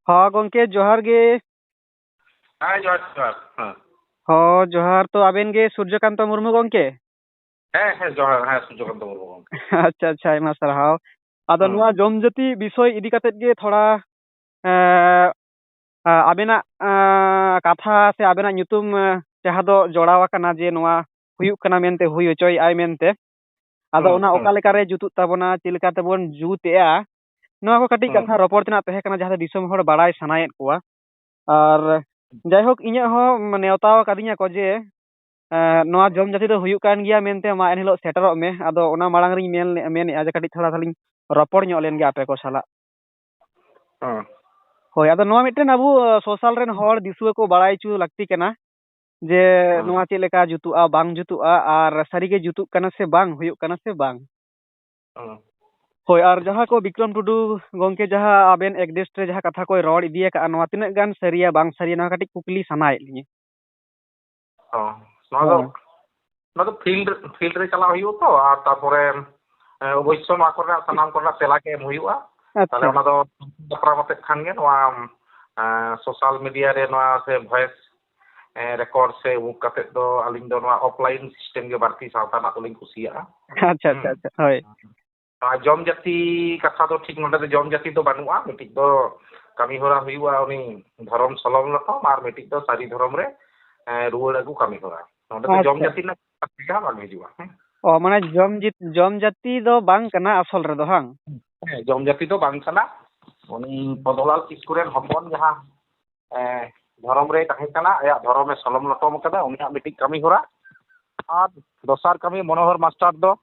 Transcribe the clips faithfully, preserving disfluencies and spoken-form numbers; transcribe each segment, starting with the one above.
ᱦᱚᱸ ᱜᱚᱢᱠᱮ, ᱡᱚᱦᱟᱨ ᱜᱮ᱾ ᱦᱮᱸ, ᱡᱚᱦᱟᱨ, ᱡᱚᱦᱟᱨ᱾ ᱦᱮᱸ᱾ ᱦᱚᱸ, ᱡᱚᱦᱟᱨ᱾ ᱛᱚ, ᱟᱵᱮᱱ ᱜᱮ ᱥᱩᱨᱡᱚᱠᱟᱱᱛᱚ ᱢᱩᱨᱢᱩ ᱜᱚᱢᱠᱮ? ᱦᱮᱸ, ᱦᱮᱸ, ᱡᱚᱦᱟᱨ᱾ ᱦᱮᱸ, ᱥᱩᱨᱡᱚᱠᱟᱱᱛᱚ ᱢᱩᱨᱢᱩ ᱜᱚᱢᱠᱮ᱾ ᱟᱪᱪᱷᱟ, ᱟᱪᱪᱷᱟ, ᱟᱭᱢᱟ ᱥᱟᱨᱦᱟᱣ᱾ ᱟᱫᱚ ᱦᱮᱸ᱾ ᱱᱚᱣᱟ ᱡᱚᱢ ᱡᱟᱹᱛᱤ ᱵᱤᱥᱚᱭ ᱤᱫᱤ ᱠᱟᱛᱮᱫ ᱜᱮ ᱛᱷᱚᱲᱟ, ᱮᱸ, ᱟ-, ᱟᱵᱮᱱᱟᱜ, ᱟᱸ, ᱠᱟᱛᱷᱟ ᱥᱮ ᱟᱵᱮᱱᱟᱜ ᱧᱩᱛᱩᱢ, ᱟᱸ, ᱡᱟᱦᱟᱸ ᱫᱚ ᱡᱚᱲᱟᱣ ᱟᱠᱟᱱᱟ ᱡᱮ ᱱᱚᱣᱟ ᱦᱩᱭᱩᱜ ᱠᱟᱱᱟ ᱢᱮᱱᱛᱮ, ᱦᱩᱭ ᱦᱚᱪᱚᱭᱮᱫᱼᱟᱭ ᱢᱮᱱᱛᱮ, ᱟᱫᱚ ᱦᱩᱸ, ᱚᱱᱟ ᱦᱩᱸ᱾ ᱚᱠᱟ ᱞᱮᱠᱟᱨᱮ ᱡᱩᱛᱩᱜ ᱛᱟᱵᱚᱱᱟ, ᱪᱮᱫ ᱞᱮᱠᱟ ᱛᱮᱵᱚᱱ ᱡᱩᱛᱮᱜᱼᱟ, ᱱᱚᱣᱟ ᱠᱚ ᱠᱟᱹᱴᱤᱡ ᱦᱩᱸ᱾ ᱠᱟᱛᱷᱟ ᱨᱚᱯᱚᱲ ᱛᱮᱱᱟᱜ ᱛᱟᱦᱮᱸ ᱠᱟᱱᱟ, ᱡᱟᱦᱟᱸ ᱫᱚ ᱫᱤᱥᱚᱢ ᱦᱚᱲ ᱵᱟᱲᱟᱭ ᱥᱟᱱᱟᱭᱮᱫ ᱠᱚᱣᱟ᱾ ᱟᱨ ᱡᱟᱭᱦᱳᱠ, ᱤᱧᱟᱹᱜ ᱦᱚᱸ ᱱᱮᱣᱛᱟ ᱟᱠᱟᱫᱤᱧᱟ ᱠᱚ ᱡᱮ, ᱮᱸ, ᱱᱚᱣᱟ ᱡᱚᱢ ᱡᱟᱹᱛᱤ ᱫᱚ ᱦᱩᱭᱩᱜ ᱠᱟᱱ ᱜᱮᱭᱟ ᱢᱮᱱᱛᱮ, ᱢᱟ ᱮᱱᱦᱤᱞᱳᱜ ᱥᱮᱴᱮᱨᱚᱜ ᱢᱮ᱾ ᱟᱫᱚ ᱚᱱᱟ ᱢᱟᱲᱟᱝ ᱨᱤᱧ ᱢᱮᱱ, ᱢᱮᱱᱮᱫᱼᱟ ᱡᱮ ᱠᱟᱹᱴᱤᱡ ᱛᱷᱚᱲᱟ ᱛᱟᱦᱞᱮᱧ ᱨᱚᱯᱚᱲ ᱧᱚᱜ ᱞᱮᱱ ᱜᱮ ᱟᱯᱮ ᱠᱚ ᱥᱟᱞᱟᱜ᱾ ᱦᱮᱸ᱾ ᱦᱳᱭ, ᱟᱫᱚ ᱱᱚᱣᱟ ᱢᱤᱫᱴᱮᱱ ᱟᱵᱚ, ᱟᱸ, ᱥᱳᱥᱟᱞ ᱨᱮᱱ ᱦᱚᱲ ᱫᱤᱥᱩᱣᱟᱹ ᱠᱚ ᱵᱟᱲᱟᱭ ᱦᱚᱪᱚ ᱞᱟᱹᱠᱛᱤ ᱠᱟᱱᱟ ᱡᱮ ᱦᱮᱸ᱾ ᱱᱚᱣᱟ ᱪᱮᱫ ᱞᱮᱠᱟ ᱡᱩᱛᱩᱜᱼᱟ, ᱵᱟᱝ ᱡᱩᱛᱩᱜᱼᱟ, ᱟᱨ ᱥᱟᱹᱨᱤᱜᱮ ᱡᱩᱛᱩᱜ ᱠᱟᱱᱟ ᱥᱮ ᱵᱟᱝ, ᱦᱩᱭᱩᱜ ᱠᱟᱱᱟ ᱥᱮ ᱵᱟᱝ᱾ ᱦᱮᱸ᱾ ᱦᱳᱭ, ᱟᱨ ᱡᱟᱦᱟᱸ ᱠᱚ ᱵᱤᱠᱨᱚᱢ ᱴᱩᱰᱩ ᱜᱚᱢᱠᱮ ᱡᱟᱦᱟᱸ ᱟᱵᱮᱱ against ᱨᱮ ᱡᱟᱦᱟᱸ ᱠᱟᱛᱷᱟ ᱠᱚᱭ ᱨᱚᱲ ᱤᱫᱤ ᱟᱠᱟᱫᱼᱟ, ᱱᱚᱣᱟ ᱛᱤᱱᱟᱹᱜ ᱜᱟᱱ ᱥᱟᱹᱨᱤᱭᱟ ᱵᱟᱝ ᱥᱟᱹᱨᱤᱭᱟ, ᱱᱚᱣᱟ ᱠᱟᱹᱴᱤᱡ ᱠᱩᱠᱞᱤ ᱥᱟᱱᱟᱭᱮᱫ ᱞᱤᱧᱟᱹ᱾ ᱦᱚᱸ, ᱱᱚᱣᱟ ᱫᱚ, ᱦᱳᱭ᱾ ᱱᱚᱣᱟ ᱫᱚ field, field ᱨᱮ ᱪᱟᱞᱟᱣ ᱦᱩᱭᱩᱜᱼᱟ ᱛᱚ, ᱟᱨ ᱛᱟᱨᱯᱚᱨᱮ, ᱮ, ᱚᱵᱚᱥᱥᱚ ᱱᱚᱣᱟ ᱠᱚᱨᱮᱱᱟᱜ, ᱥᱟᱱᱟᱢ ᱠᱚᱨᱮᱱᱟᱜ ᱛᱮᱞᱟ ᱜᱮ ᱮᱢ ᱦᱩᱭᱩᱜᱼᱟ᱾ ᱟᱪᱪᱷᱟ᱾ ᱛᱟᱦᱞᱮ ᱚᱱᱟ ᱫᱚ ᱫᱟᱯᱨᱟᱢ ᱟᱛᱮᱫ ᱠᱷᱟᱱ ᱜᱮ ᱱᱚᱣᱟ, ᱮ, social media ᱨᱮ ᱱᱚᱣᱟ ᱥᱮ voice, ᱮ, record ᱥᱮ ᱩᱢᱩᱠ ᱠᱟᱛᱮᱫ ᱫᱚ ᱟᱹᱞᱤᱧ ᱫᱚ ᱱᱚᱣᱟ offline system ᱜᱮ ᱵᱟᱹᱲᱛᱤ ᱥᱟᱶᱛᱟ ᱨᱮᱱᱟᱜ ᱫᱚᱞᱤᱧ ᱠᱩᱥᱤᱭᱟᱜᱼᱟ᱾ ᱟᱪᱪᱷᱟ, ᱟᱪᱪᱷᱟ, ᱦᱩᱸ᱾ ᱟᱪᱪᱷᱟ, ᱦᱳᱭ᱾ ᱱᱚᱣᱟ ᱡᱚᱢ ᱡᱟᱹᱛᱤ ᱠᱟᱛᱷᱟ ᱫᱚ ᱴᱷᱤᱠ ᱱᱚᱰᱮ ᱫᱚ ᱡᱚᱢ ᱡᱟᱹᱛᱤ ᱫᱚ ᱵᱟᱹᱱᱩᱜᱼᱟ, ᱢᱤᱫᱴᱤᱡ ᱫᱚ ᱠᱟᱹᱢᱤ ᱦᱚᱨᱟ ᱦᱩᱭᱩᱜᱼᱟ ᱩᱱᱤ ᱫᱷᱚᱨᱚᱢ ᱥᱚᱞᱚᱝ ᱞᱚᱴᱚᱢ, ᱟᱨ ᱢᱤᱫᱴᱤᱡ ᱫᱚ ᱥᱟᱹᱨᱤ ᱫᱷᱚᱨᱚᱢ ᱨᱮ, ᱮ, ᱨᱩᱣᱟᱹᱲ ᱟᱹᱜᱩ ᱠᱟᱹᱢᱤ ᱦᱚᱨᱟ᱾ ᱱᱚᱰᱮ ᱫᱚ ᱡᱚᱢ ᱟᱪᱪᱷᱟ᱾ ᱡᱟᱹᱛᱤ ᱨᱮᱱᱟᱜ ᱠᱟᱛᱷᱟ ᱜᱮ ᱦᱟᱸᱜ ᱵᱟᱝ ᱦᱤᱡᱩᱜᱼᱟ᱾ ᱦᱮᱸ᱾ ᱚ, ᱢᱟᱱᱮ ᱡᱚᱢ ᱡᱤᱛ-, ᱡᱚᱢ ᱡᱟᱹᱛᱤ ᱫᱚ ᱵᱟᱝ ᱠᱟᱱᱟ ᱟᱥᱚᱞ ᱨᱮᱫᱚ, ᱦᱟᱝ? ᱦᱮᱸ, ᱡᱚᱢ ᱡᱟᱹᱛᱤ ᱫᱚ ᱵᱟᱝ ᱠᱟᱱᱟ᱾ ᱩᱱᱤ ᱯᱚᱫᱚᱞᱟᱞ ᱠᱤᱥᱠᱩ ᱨᱮᱱ ᱦᱚᱯᱚᱱ ᱡᱟᱦᱟᱸ, ᱮ, ᱫᱷᱚᱨᱚᱢ ᱨᱮᱭ ᱛᱟᱦᱮᱸ ᱠᱟᱱᱟ, ᱟᱭᱟᱜ ᱫᱷᱚᱨᱚᱢᱮ ᱥᱚᱞᱚᱝ ᱞᱚᱴᱚᱢ ᱠᱟᱫᱟ, ᱩᱱᱤᱭᱟᱜ ᱢᱤᱫᱴᱤᱡ ᱠᱟᱹᱢᱤ ᱦᱚᱨᱟ᱾ ᱟᱨ ᱫᱚᱥᱟᱨ ᱠᱟᱹᱢᱤ ᱢᱚᱱᱳᱦᱚᱨ ᱢᱟᱥᱴᱟᱨ ᱫᱚ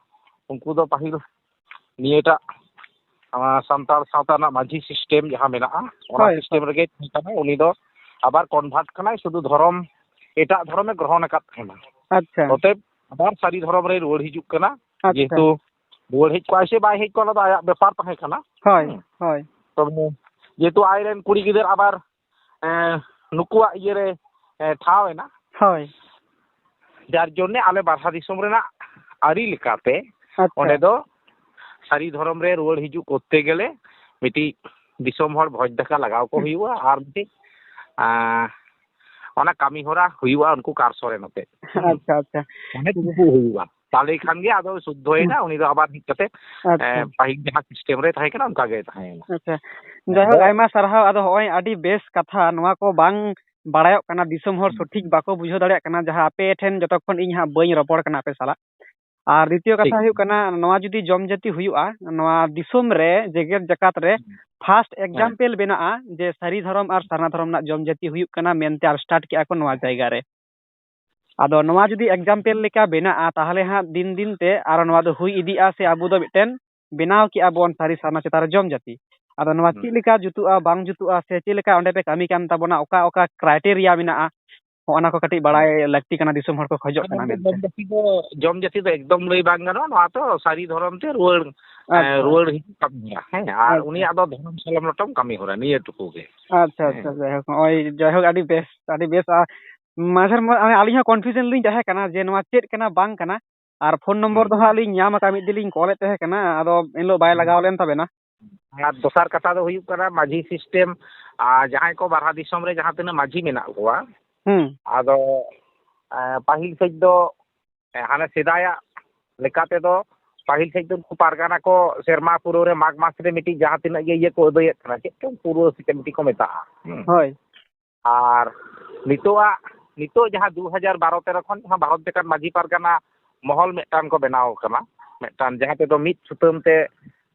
ᱩᱱᱠᱩ ᱫᱚ ᱯᱟᱹᱦᱤᱞ ᱱᱤᱭᱟᱹᱴᱟᱜ, ᱟᱸ, ᱥᱟᱱᱛᱟᱲ ᱥᱟᱶᱛᱟ ᱨᱮᱱᱟᱜ ᱢᱟᱹᱡᱷᱤ system ᱡᱟᱦᱟᱸ ᱢᱮᱱᱟᱜᱼᱟ, ᱚᱱᱟ ᱦᱳᱭ, system ᱦᱳᱭ᱾ ᱨᱮᱜᱮ ᱛᱟᱦᱮᱸ ᱠᱟᱱᱟᱭ᱾ ᱩᱱᱤ ᱫᱚ ᱟᱵᱟᱨ convert ᱠᱟᱱᱟᱭ, ᱥᱩᱫᱷᱩ ᱫᱷᱚᱨᱚᱢ, ᱮᱴᱟᱜ ᱫᱷᱚᱨᱚᱢᱮ ᱜᱨᱚᱦᱚᱱ ᱟᱠᱟᱫ ᱛᱟᱦᱮᱱᱟ᱾ ᱟᱪᱪᱷᱟ᱾ ᱚᱛᱮᱵ ᱟᱵᱟᱨ ᱥᱟᱹᱨᱤ ᱫᱷᱚᱨᱚᱢ ᱨᱮ ᱨᱩᱣᱟᱹᱲ ᱦᱤᱡᱩᱜ ᱠᱟᱱᱟ᱾ ᱟᱪᱪᱷᱟ᱾ ᱡᱮᱦᱮᱛᱩ ᱨᱩᱣᱟᱹᱲ ᱦᱮᱡ ᱠᱚᱜᱼᱟᱭ ᱥᱮ ᱵᱟᱭ ᱦᱮᱡ ᱠᱚᱜᱼᱟ, ᱚᱱᱟ ᱫᱚ ᱟᱭᱟᱜ ᱵᱮᱯᱟᱨ ᱛᱟᱦᱮᱸ ᱠᱟᱱᱟ᱾ ᱦᱳᱭ, ᱦᱩᱸ᱾ ᱦᱳᱭ᱾ ᱛᱚᱵᱮ ᱡᱮᱦᱮᱛᱩ ᱟᱡᱨᱮᱱ ᱠᱩᱲᱤ ᱜᱤᱫᱟᱹᱨ ᱟᱵᱟᱨ, ᱮᱸ, ᱱᱩᱠᱩᱣᱟᱜ ᱤᱭᱟᱹᱨᱮ, ᱮᱸ, ᱴᱷᱟᱶ ᱮᱱᱟ᱾ ᱦᱳᱭ᱾ ᱡᱟᱨ ᱡᱚᱱᱱᱮ ᱟᱞᱮ ᱵᱟᱨᱦᱟ ᱫᱤᱥᱚᱢ ᱨᱮᱱᱟᱜ ᱟᱹᱨᱤ ᱞᱮᱠᱟᱛᱮ ᱟᱪᱪᱷᱟ᱾ ᱚᱸᱰᱮ ᱫᱚ ᱥᱟᱹᱨᱤ ᱫᱷᱚᱨᱚᱢ ᱨᱮ ᱨᱩᱣᱟᱹᱲ ᱦᱤᱡᱩᱜ ᱠᱚᱨᱛᱮ ᱜᱮᱞᱮ ᱢᱤᱫᱴᱤᱡ ᱫᱤᱥᱚᱢ ᱦᱚᱲ ᱵᱷᱚᱡᱽ ᱫᱟᱠᱟ ᱞᱟᱜᱟᱣ ᱠᱚ ᱦᱩᱭᱩᱜᱼᱟ, ᱟᱨ ᱢᱤᱫᱴᱤᱡ, ᱟᱸ, ᱚᱱᱟ ᱠᱟᱹᱢᱤ ᱦᱚᱨᱟ ᱦᱩᱭᱩᱜᱼᱟ ᱩᱱᱠᱩ ᱠᱟᱨ ᱥᱚᱨᱮᱱ ᱟᱛᱮ᱾ ᱦᱩᱸ᱾ ᱟᱪᱪᱷᱟ, ᱟᱪᱪᱷᱟ᱾ ᱢᱟᱱᱮ ᱴᱩᱠᱩ ᱦᱩᱭᱩᱜᱼᱟ᱾ ᱛᱟᱦᱞᱮ ᱠᱷᱟᱱ ᱜᱮ ᱟᱫᱚ ᱥᱩᱫᱽᱫᱷᱚᱭᱮᱱᱟ, ᱦᱩᱸ᱾ ᱩᱱᱤ ᱫᱚ ᱟᱵᱟᱨ ᱦᱮᱡ ᱠᱟᱛᱮ, ᱟᱪᱪᱷᱟ᱾ ᱮᱸ, ᱯᱟᱹᱦᱤᱞ ᱡᱟᱦᱟᱸ system ᱨᱮ ᱛᱟᱦᱮᱸ ᱠᱟᱱᱟ, ᱚᱱᱠᱟ ᱜᱮ ᱛᱟᱦᱮᱸᱭᱮᱱᱟ᱾ ᱟᱪᱪᱷᱟ᱾ ᱟᱫᱚ ᱡᱟᱭᱦᱳᱠ, ᱟᱭᱢᱟ ᱥᱟᱨᱦᱟᱣ᱾ ᱟᱫᱚ ᱦᱚᱸᱜᱼᱚᱭ ᱟᱹᱰᱤ ᱵᱮᱥ ᱠᱟᱛᱷᱟ, ᱱᱚᱣᱟ ᱠᱚ ᱵᱟᱝ ᱵᱟᱲᱟᱭᱚᱜ ᱠᱟᱱᱟ, ᱫᱤᱥᱚᱢ ᱦᱚᱲ ᱦᱩᱸ᱾ ᱥᱚᱴᱷᱤᱠ ᱵᱟᱠᱚ ᱵᱩᱡᱷᱟᱹᱣ ᱫᱟᱲᱮᱭᱟᱜ ᱠᱟᱱᱟ, ᱡᱟᱦᱟᱸ ᱟᱯᱮ ᱴᱷᱮᱱ ᱡᱚᱛᱚ ᱠᱷᱚᱱ ᱤᱧ ᱦᱟᱸᱜ ᱵᱟᱹᱧ ᱨᱚᱯᱚᱲ ᱠᱟᱱᱟ ᱟᱯᱮ ᱥᱟᱞᱟᱜ᱾ ᱟᱨ ᱫᱤᱛᱤᱭᱚ ᱠᱟᱛᱷᱟ ᱴᱷᱤᱠ᱾ ᱦᱩᱭᱩᱜ ᱠᱟᱱᱟ, ᱱᱚᱣᱟ ᱡᱩᱫᱤ ᱡᱚᱢ ᱡᱟᱹᱛᱤ ᱦᱩᱭᱩᱜᱼᱟ, ᱱᱚᱣᱟ ᱫᱤᱥᱚᱢ ᱨᱮ, ᱡᱮᱜᱮᱛ ᱡᱟᱠᱟᱛ ᱨᱮ ᱦᱩᱸ᱾ first ᱦᱮᱸ᱾ Example ᱵᱮᱱᱟᱜᱼᱟ ᱡᱮ ᱥᱟᱹᱨᱤ ᱫᱷᱚᱨᱚᱢ ᱟᱨ ᱥᱟᱨᱱᱟ ᱫᱷᱚᱨᱚᱢ ᱨᱮᱱᱟᱜ ᱡᱚᱢ ᱡᱟᱹᱛᱤ ᱦᱩᱭᱩᱜ ᱠᱟᱱᱟ ᱢᱮᱱᱛᱮ, ᱟᱨ start ᱠᱮᱜᱼᱟ ᱠᱚ ᱱᱚᱣᱟ ᱡᱟᱭᱜᱟ ᱨᱮ᱾ ᱟᱫᱚ ᱱᱚᱣᱟ ᱡᱩᱫᱤ example ᱞᱮᱠᱟ ᱵᱮᱱᱟᱜᱼᱟ, ᱛᱟᱦᱚᱞᱮ ᱦᱟᱸᱜ ᱫᱤᱱ ᱫᱤᱱ ᱛᱮ ᱟᱨᱚ ᱱᱚᱣᱟ ᱫᱚ ᱦᱩᱭ ᱤᱫᱤᱜᱼᱟ, ᱥᱮ ᱟᱵᱚ ᱫᱚ ᱢᱤᱫᱴᱮᱱ ᱵᱮᱱᱟᱣ ᱠᱮᱜᱼᱟ ᱵᱚᱱ ᱥᱟᱹᱨᱤ ᱥᱟᱨᱱᱟ ᱪᱮᱛᱟᱱ ᱨᱮ ᱡᱚᱢ ᱡᱟᱹᱛᱤ᱾ ᱟᱫᱚ ᱱᱚᱣᱟ ᱦᱩᱸ᱾ ᱪᱮᱫ ᱞᱮᱠᱟ ᱡᱩᱛᱩᱜᱼᱟ, ᱵᱟᱝ ᱡᱩᱛᱩᱜᱼᱟ, ᱥᱮ ᱪᱮᱫ ᱞᱮᱠᱟ ᱚᱸᱰᱮ ᱯᱮ ᱠᱟᱹᱢᱤ ᱠᱟᱱ ᱛᱟᱵᱚᱱᱟ, ᱚᱠᱟ ᱚᱠᱟ criteria ᱢᱮᱱᱟᱜᱼᱟ, ᱦᱚᱸᱜᱼᱚ ᱱᱟ ᱠᱚ ᱠᱟᱹᱴᱤᱡ ᱵᱟᱲᱟᱭ ᱞᱟᱹᱠᱛᱤ ᱠᱟᱱᱟ, ᱫᱤᱥᱚᱢ ᱦᱚᱲ ᱠᱚ ᱠᱷᱚᱡᱚᱜ ᱟᱫᱚ ᱠᱟᱱᱟ ᱢᱮᱱᱛᱮ᱾ ᱡᱚᱢ ᱡᱟᱹᱛᱤ ᱫᱚ, ᱡᱚᱢ ᱡᱟᱹᱛᱤ ᱫᱚ ᱮᱠᱫᱚᱢ ᱞᱟᱹᱭ ᱵᱟᱝ ᱜᱟᱱᱚᱜᱼᱟ, ᱱᱚᱣᱟ ᱫᱚ ᱥᱟᱹᱨᱤ ᱫᱷᱚᱨᱚᱢ ᱛᱮ ᱨᱩᱣᱟᱹᱲ, ᱮ, ᱟᱪᱪᱷᱟ᱾ ᱨᱩᱣᱟᱹᱲ ᱦᱤᱡᱩᱜ ᱠᱟᱹᱢᱤ ᱦᱚᱨᱟ᱾ ᱦᱮᱸ, ᱟᱨ ᱟᱪᱪᱷᱟ᱾ ᱩᱱᱤᱭᱟᱜ ᱫᱚ ᱫᱷᱚᱨᱚᱢ ᱥᱚᱞᱚᱢ ᱞᱚᱴᱚᱢ ᱠᱟᱹᱢᱤ ᱦᱚᱨᱟ, ᱱᱤᱭᱟᱹ ᱴᱩᱠᱩ ᱜᱮ᱾ ᱟᱪᱪᱷᱟ, ᱦᱮᱸ᱾ ᱟᱪᱪᱷᱟ, ᱡᱟᱭᱦᱳᱠ, ᱱᱚᱜᱼᱚᱭ, ᱡᱟᱭᱦᱳᱠ, ᱟᱹᱰᱤ ᱵᱮᱥ, ᱟᱹᱰᱤ ᱵᱮᱥ᱾ ᱟᱨ ᱢᱟᱡᱷᱮᱨ ᱢᱚ-, ᱟᱹᱞᱤᱧ ᱦᱚᱸ confusion ᱞᱤᱧ ᱛᱟᱦᱮᱸ ᱠᱟᱱᱟ ᱡᱮ ᱱᱚᱣᱟ ᱪᱮᱫ ᱠᱟᱱᱟ, ᱵᱟᱝ ᱠᱟᱱᱟ᱾ ᱟᱨ phone number ᱦᱩᱸ᱾ ᱫᱚ ᱦᱟᱸᱜ ᱞᱤᱧ ᱧᱟᱢ ᱟᱠᱟᱫ, ᱢᱤᱫ ᱫᱤᱱ ᱞᱤᱧ call ᱮᱫ ᱛᱟᱦᱮᱸ ᱠᱟᱱᱟ, ᱟᱫᱚ ᱮᱱᱦᱤᱞᱳᱜ ᱵᱟᱭ ᱦᱩᱸ᱾ ᱞᱟᱜᱟᱣ ᱞᱮᱱ ᱛᱟᱵᱮᱱᱟ᱾ ᱟᱨ ᱫᱚᱥᱟᱨ ᱠᱟᱛᱷᱟ ᱫᱚ ᱦᱩᱭᱩᱜ ᱠᱟᱱᱟ, ᱢᱟᱹᱡᱷᱤ system, ᱟᱨ ᱡᱟᱦᱟᱸᱭ ᱠᱚ ᱵᱟᱨᱦᱟ ᱫᱤᱥᱚᱢ ᱨᱮ ᱡᱟᱦᱟᱸ ᱛᱤᱱᱟᱹᱜ ᱢᱟᱹᱡᱷᱤ ᱢᱮᱱᱟᱜ ᱠᱚᱣᱟ, ᱦᱩᱸ᱾ ᱟᱫᱚ, ᱮ, ᱯᱟᱹᱦᱤᱞ ᱥᱮᱫ ᱫᱚ, ᱮ, ᱦᱟᱱᱮ ᱥᱮᱫᱟᱭᱟᱜ ᱞᱮᱠᱟ ᱛᱮᱫᱚ, ᱯᱟᱹᱦᱤᱞ ᱥᱮᱫ ᱫᱚ ᱩᱱᱠᱩ ᱯᱟᱨᱜᱟᱱᱟ ᱠᱚ ᱥᱮᱨᱢᱟ ᱯᱩᱨᱟᱹᱣ ᱨᱮ ᱢᱟᱜᱽ ᱢᱟᱥ ᱨᱮ ᱢᱤᱫᱴᱤᱡ ᱡᱟᱦᱟᱸ ᱛᱤᱱᱟᱹᱜ ᱜᱮ ᱤᱭᱟᱹ ᱠᱚ ᱟᱹᱫᱟᱹᱭᱮᱫ ᱛᱟᱦᱮᱱᱟ, ᱪᱮᱫ ᱪᱚᱝ ᱯᱩᱨᱟᱹ ᱥᱮ ᱪᱮᱫ ᱢᱤᱫᱴᱤᱡ ᱠᱚ ᱢᱮᱛᱟᱜᱼᱟ᱾ ᱦᱩᱸ᱾ ᱦᱳᱭ᱾ ᱟᱨ ᱱᱤᱛᱚᱜᱟᱜ, ᱱᱤᱛᱚᱜ ᱡᱟᱦᱟᱸ ᱫᱩ ᱦᱟᱡᱟᱨ ᱵᱟᱨᱚ ᱛᱮᱨᱚ ᱠᱷᱚᱱ ᱡᱟᱦᱟᱸ ᱵᱷᱟᱨᱚᱛ ᱡᱟᱠᱟᱛ ᱢᱟᱹᱡᱷᱤ ᱯᱟᱨᱜᱟᱱᱟ ᱢᱚᱦᱚᱞ ᱢᱤᱫᱴᱟᱝ ᱠᱚ ᱵᱮᱱᱟᱣ ᱠᱟᱱᱟ, ᱢᱤᱫᱴᱟᱝ ᱡᱟᱦᱟᱸ ᱛᱮᱫᱚ ᱢᱤᱫ ᱥᱩᱛᱟᱹᱢ ᱛᱮ,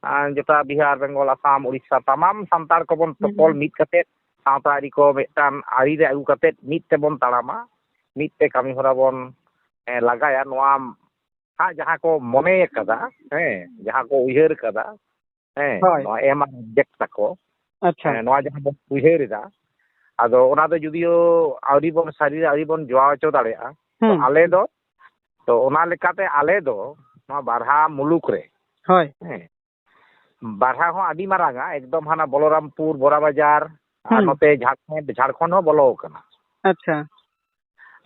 ᱟᱸ, ᱡᱮᱴᱟ ᱵᱤᱦᱟᱨ, ᱵᱮᱝᱜᱚᱞ, ᱟᱥᱟᱢ, ᱩᱲᱤᱥᱥᱟ, ᱛᱟᱢᱟᱢ ᱥᱟᱱᱛᱟᱲ ᱠᱚᱵᱚᱱ ᱦᱩᱸ᱾ ᱛᱚᱯᱚᱞ ᱢᱤᱫ ᱠᱟᱛᱮ ᱥᱟᱶᱛᱟ ᱟᱹᱨᱤ ᱠᱚ ᱢᱤᱫᱴᱟᱝ ᱟᱹᱨᱤ ᱨᱮ ᱟᱹᱜᱩ ᱠᱟᱛᱮ ᱢᱤᱫ ᱛᱮᱵᱚᱱ ᱛᱟᱲᱟᱢᱟ, ᱢᱤᱫ ᱛᱮ ᱠᱟᱹᱢᱤ ᱦᱚᱨᱟ ᱵᱚᱱ, ᱮᱸ, ᱞᱟᱜᱟᱭᱟ᱾ ᱱᱚᱣᱟ ᱦᱟᱸᱜ ᱡᱟᱦᱟᱸ ᱠᱚ ᱢᱚᱱᱮ ᱠᱟᱫᱟ, ᱦᱮᱸ, ᱡᱟᱦᱟᱸ ᱠᱚ ᱩᱭᱦᱟᱹᱨ ᱠᱟᱫᱟ, ᱦᱮᱸ, ᱦᱳᱭ᱾ ᱱᱚᱣᱟ ᱮᱢ ᱟᱨ ᱚᱵᱡᱮᱠᱴ ᱛᱟᱠᱚ, ᱟᱪᱪᱷᱟ᱾ ᱦᱮᱸ, ᱱᱚᱣᱟ ᱡᱟᱦᱟᱸ ᱵᱚᱱ ᱩᱭᱦᱟᱹᱨ ᱮᱫᱟ, ᱟᱫᱚ ᱚᱱᱟ ᱫᱚ ᱡᱩᱫᱤᱭᱳ ᱟᱹᱣᱨᱤ ᱵᱚᱱ ᱥᱟᱹᱨᱤ ᱨᱮ ᱟᱹᱣᱨᱤ ᱵᱚᱱ ᱡᱚᱣᱟ ᱦᱚᱪᱚ ᱫᱟᱲᱮᱭᱟᱜᱼᱟ, ᱛᱚ ᱦᱩᱸ᱾ ᱟᱞᱮ ᱫᱚ, ᱛᱚ ᱚᱱᱟ ᱞᱮᱠᱟᱛᱮ ᱟᱞᱮ ᱫᱚ ᱱᱚᱣᱟ ᱵᱟᱨᱦᱟ ᱢᱩᱞᱩᱠ ᱨᱮ, ᱦᱳᱭ᱾ ᱦᱮᱸ, ᱵᱟᱨᱦᱟ ᱦᱚᱸ ᱟᱹᱰᱤ ᱢᱟᱨᱟᱝᱟ, ᱮᱠᱫᱚᱢ ᱦᱟᱱᱟ ᱵᱚᱞᱚᱨᱟᱢᱯᱩᱨ, ᱵᱚᱨᱟ ᱵᱟᱡᱟᱨ, ᱟᱨ ᱦᱩᱸ᱾ ᱱᱚᱛᱮ ᱡᱷᱟᱲᱠᱷᱚᱸᱰ, ᱡᱷᱟᱲᱠᱷᱚᱸᱰ ᱦᱚᱸ ᱵᱚᱞᱚ ᱟᱠᱟᱱᱟ᱾ ᱟᱪᱪᱷᱟ᱾